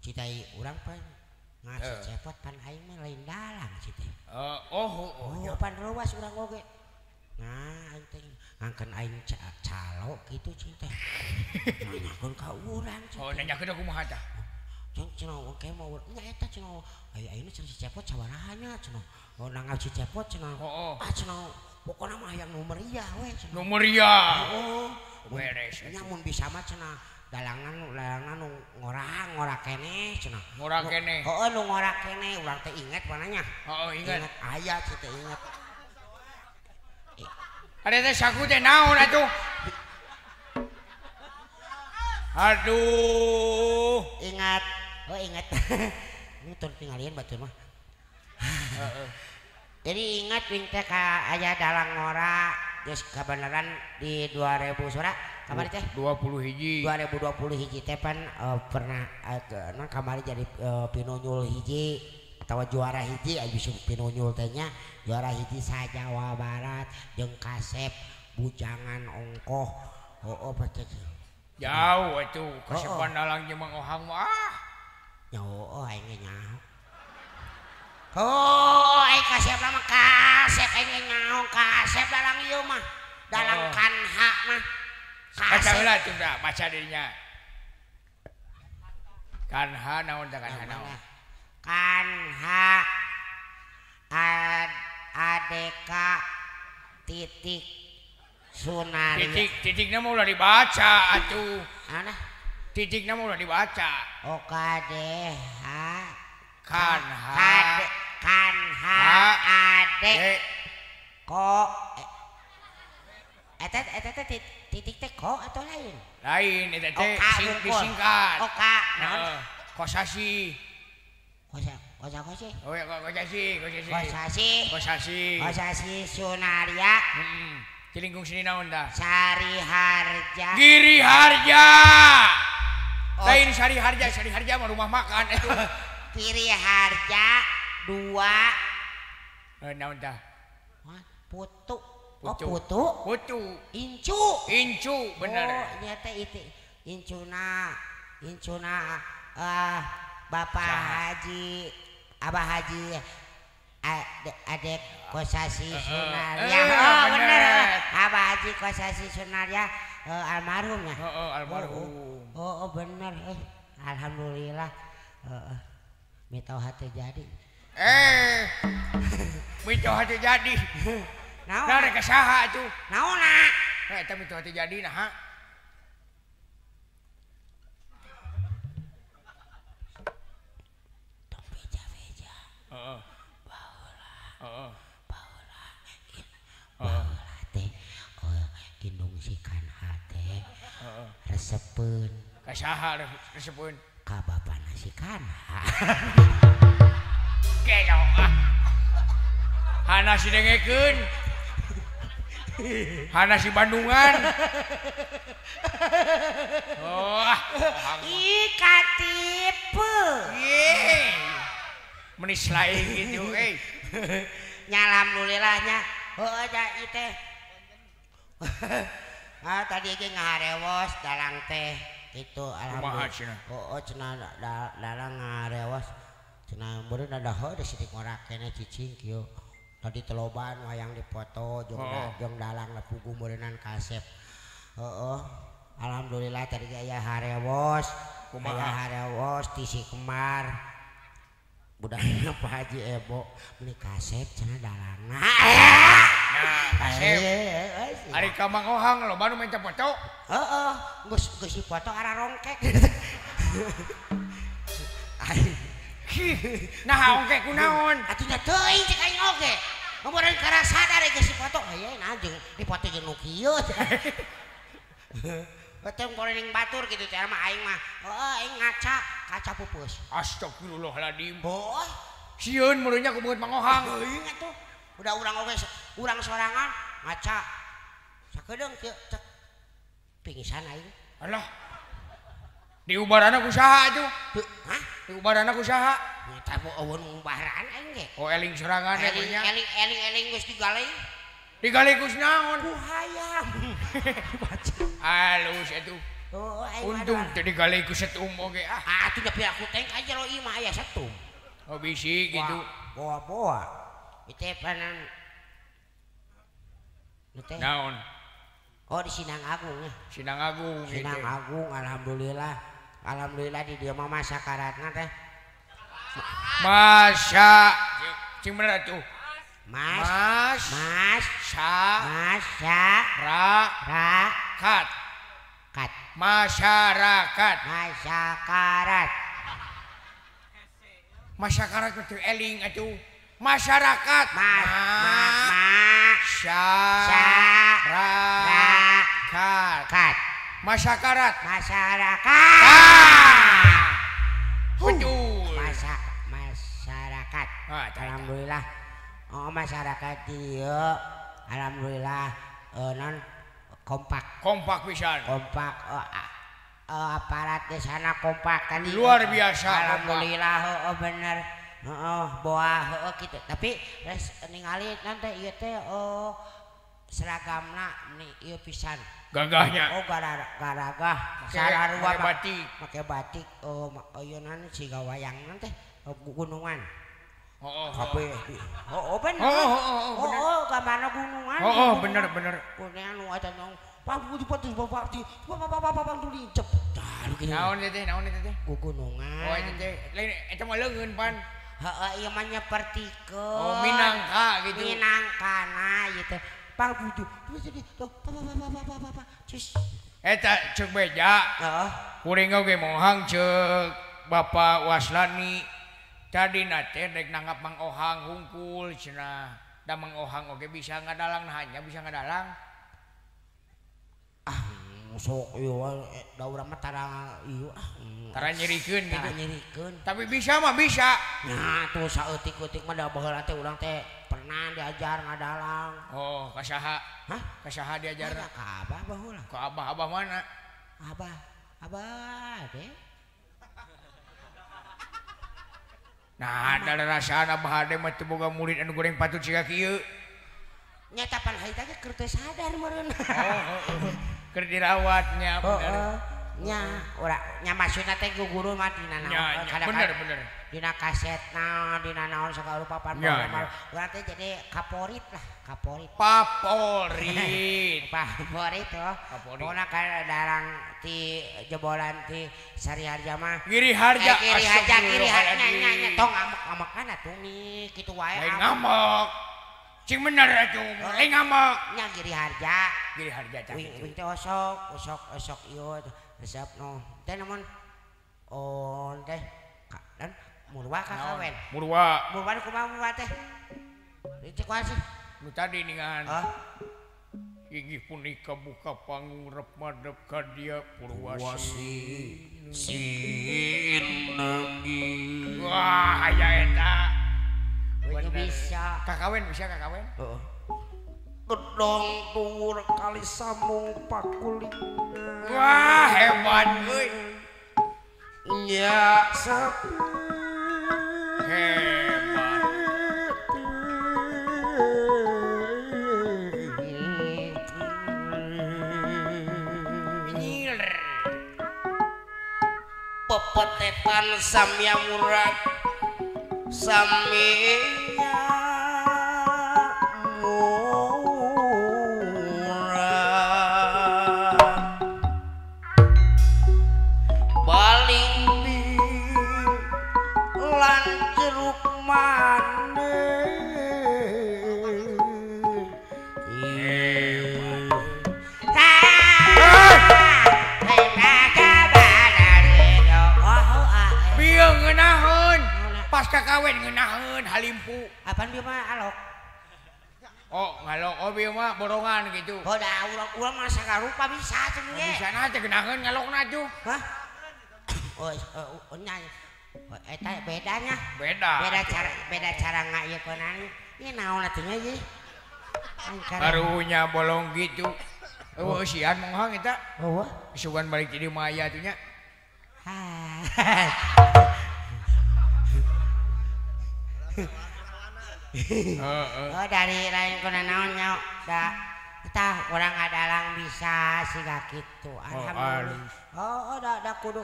citai urang pan ngan si Cepot pan aing mah lain dalang si teh. Oh, oh, pan ruas urang oge. Nah, aing teh ngangkeun aing calo kitu cing teh. Nanyakeun ka urang cing. Oh, nanyakeun kumaha tah? Cing cenah oge mah nya eta cenah aya ayeuna cenah si Cepot sabaraha nya cenah. Oh, nanggap si Cepot cenah. Ah cenah pokokna mah hayang nu meriah we cenah. Nu meriah. Heeh. Beres. Nya mun bisa mah cenah dalangan dalangan nu ngora keneh cenah. Ngora keneh. Heeh, nu ngora keneh urang teh inget mananya. Heeh, inget. Inget aya teh inget. Ada teh saku teh naon atuh? Aduh. Ingat. Oh, inget. Ini tur tinggalian batur mah. Heeh. Jadi ingat wing teh ka aya dalang ngora geus kabeneran di 2000 sora kamari teh 20 hiji 2020 hiji teh pan pernah non kamari jadi pinunyul hiji atawa juara hiji aya pinunyul teh nya juara hiji sa Jawa Barat jeung kasep bujangan ongkoh heueuh pacek jauh atuh kasepan dalang jeung Mang Ohang mah ah nya heueuh aing ge nyaho. Oh, aing kasep mah kasep aing nyaho kasep dalang ieu mah. Dalang kanha mah. Baca heula tuh da, baca dirinya. Kanha naon teh kanha naon? Kanha ADK titik Sunarya. Titik titikna mah ulah dibaca atuh. Ana? Titikna mah ulah dibaca. OKDH Kanha Kanha Ade ko eta eta teh titik teh ko atau lain? Lain eta teh disingkat. Oka naon? Kosasi. Kosa kosa kosi? Oh ya kosasi kosasi. Kosasi. Kosasi. Kosasi Sunarya. Heeh. Cilingkung sini naon dah? Sari Harja. Giri Harja. Lain Sari Harja, Sari Harja mah rumah makan itu. Giri Harja 2 naon tah? Putu. Oh putu? Putu. Incu. Incu bener. Oh nya teh itu incuna incuna Bapak Haji Abah Haji Adek Kosasi Sunarya. Oh bener. Abah Haji Kosasi Sunarya almarhum ya. Heeh almarhum. Oh bener alhamdulillah. Heeh. Mitoha teh jadi. Mitoha teh jadi. Naon? Nah, rek saha atuh? Naonna? Eta mitoha teh jadi naha? Tong beja-beja. Heeh. Baheula. Heeh. Baheula. Baheula teh indung si Kanha teh. Heeh. Resepeun. Ka saha resepeun? Ka bapana si Kanha. Kelo ah. Hana si dengekeun. Hana si Bandungan. Oh ah. Ih katipu. Ye. Menis lain gitu euy. Nya alhamdulillah nya. Heueuh ja ieu teh. Ah tadi ge ngaharewos dalang teh. Itu alhamdulillah. Oh cenah dalang ngarewas cenah meureun ada heuh sidik ngorak keneh cicing kieu. Tadi teloban wayang dipoto jeung jeung dalang puguh meureunan kasep. Heeh. Alhamdulillah tadi aya harewos. Aya harewos ti si Kemar. Budakna Pak Haji Ebo meuni kasep cenah dalangna. Nah, kasep. Ari ka Mang Ohang loba nu minta foto. Heeh, geus geus dipoto ara rongkek. Nah, ongkek kunaon? Atuh nya teuing cek aing oge. Ngomong karasa dari geus dipoto, haye nah jeung dipoto jeung nu kieu. Beteng goreng batur gitu teh mah aing mah. Heeh, aing ngaca, kaca pupus. Astagfirullahaladzim. Heuh. Sieun meureunnya ku beungeut Mang Ohang. Teuing atuh. Udah urang oge urang sorangan ngaca. Sakedeung kieu cek pingsan aing. Alah. Diubarana ku saha atuh? Hah? Diubarana ku saha? Nya teh eueun ngubaran aing ge. Oh eling sorangan eling eling eling eling geus digaleng. Digaleng ku naon? Ku hayam. Halus atuh. Oh, untung teu digaleng ku setum oge ah. Ah atuh da piraku teh ka jero imah aya setum. Oh bisi gitu. Boa-boa. Itu panan teh. Naon? Oh di Sinang Agung ya. Sinang Agung. Sinang Agung alhamdulillah. Alhamdulillah di dieu mah masakaratna teh. Masa cing bener atuh. Mas Mas Mas Sa Masa Ra Ra Kat Kat masyarakat masyakarat masyakarat itu eling atuh masyarakat ma ma sya ra kat kat masyakarat masyarakat betul masyarakat ah, alhamdulillah. Oh, Masyarakat dieu alhamdulillah non kompak. Kompak pisan. Kompak aparat di sana kompak tadi. Luar biasa. Alhamdulillah heeh bener. Heeh boa heeh kitu. Tapi res ningali nanti ieu teh seragamna meni ieu pisan. Gagahnya. Oh garagah. Sararua batik. Make batik oh ieu nan siga wayang teh gunungan. Oh, kabeh. Oh, bener. Oh, gambarna gunungan. Oh, bener bener. Gunungan nu eta nong pang naon teh naon teh gunungan. Oh eta teh lain eta mah leungeun pan. Heeh ieu mah nyepertikeun. Oh minangka gitu. Minangkana ieu teh. Pang butuh. Tuh pa pa pa pa. Cus. Eta ceuk beja. Heeh. Kuring oge mohang ceuk Bapak Waslani. Tadi teh rek nanggap Mang Ohang hungkul cenah. Da Mang Ohang oge bisa ngadalang hanya bisa ngadalang. Ah sok ieu da urang mah tara ieu ah tara nyerikeun gitu. Tara nyerikeun. Tapi bisa mah bisa. Nah tuh saeutik-eutik mah da baheula teh urang teh pernah diajar ngadalang. Oh, ka saha? Hah? Ka saha diajarna? Ka abah baheula. Ka abah, abah mana? Abah. Abah teh. Nah, da rasana abah ade mah teu boga murid anu goreng patut siga kieu. Nya tapan harita ge keur teu sadar meureun. Oh, keur dirawatnya bener. Nya ora nya maksudna teh guru mah dina naon bener bener. Dina kasetna, dina naon sagala rupa pan urang teh jadi kaporit lah, kaporit. Paporit. Paporit oh. Pokona kana darang ti jebolan ti Sariharja mah. Giri Harja. Giri Harja, Giri Harja nya nya tong ngamuk-ngamukan atuh mi kitu wae. Lain ngamuk. Cing bener atuh, lain ngamuk. Nya Giri Harja. Giri Harja tah. Wing teh osok, osok osok ieu resep no. Teh namun oh teh dan murwa ka kawen. Murwa. Murwa kumaha murwa teh? Cek wae sih. Nu tadi ningan. Hah? Inggih punika buka panggung rep madep ka dia Purwasi. Sinenggi. Wah, aya eta. Bisa. Kakawen bisa kakawen? Heeh. Gedong dhuwur kali samung pakulingan. Wah, hebat euy. Nya sapi. Hebat. Nyir. Pepetetan samya murag samya murag baling lan jeruk manis. Bieu ngeunaheun pas kakawen ngeunaheun halimpu. Apaan bieu mah alok? Oh, ngalok. Oh bieu mah borongan gitu. Oh, da urang mah sagarupa bisa cenah ge. Bisa na teh ngeunaheun ngalokna tuh. Hah? Oh, nya eta bedanya. Beda. Beda cara ngayeukeunana. Ieu naon atuh nya ieu? Barunya bolong gitu. Eueuh eusian monghang eta. Eueuh. Isugan balik jadi maya atuh nya. Oh dari lain kuna naon nya da tah urang ngadalang bisa siga kitu. Alhamdulillah. Oh, da da kudu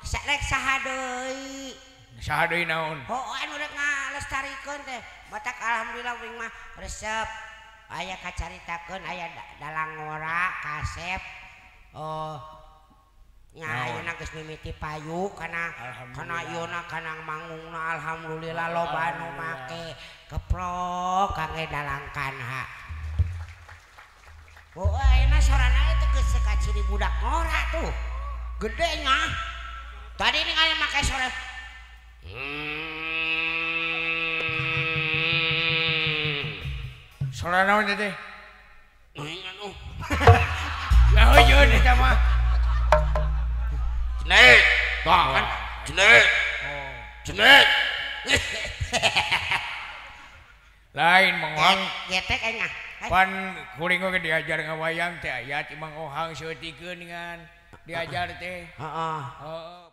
rek saha deui. Saha deui naon? Oh, anu rek ngalestarikeun teh. Matak alhamdulillah wing mah resep. Aya kacaritakeun aya dalang ngora kasep. Oh nya ayeuna geus mimiti payu kana kana ieuna kana mangungna alhamdulillah loba nu make keprok kangge dalang kanha. Oh ayeuna sorana itu geus sakaciri budak ngora tuh. Gede nya. Tadi ningali make sora. Sora naon teh? Anu. Lah heujeun eta mah. Jenek. Tah kan jenek. Oh. Jenek. Lain Mang Ohang. Getek aing ah. Pan kuring oge diajar ngawayang teh aya ti Mang Ohang seutikeun ngan diajar teh. Heeh. Heeh.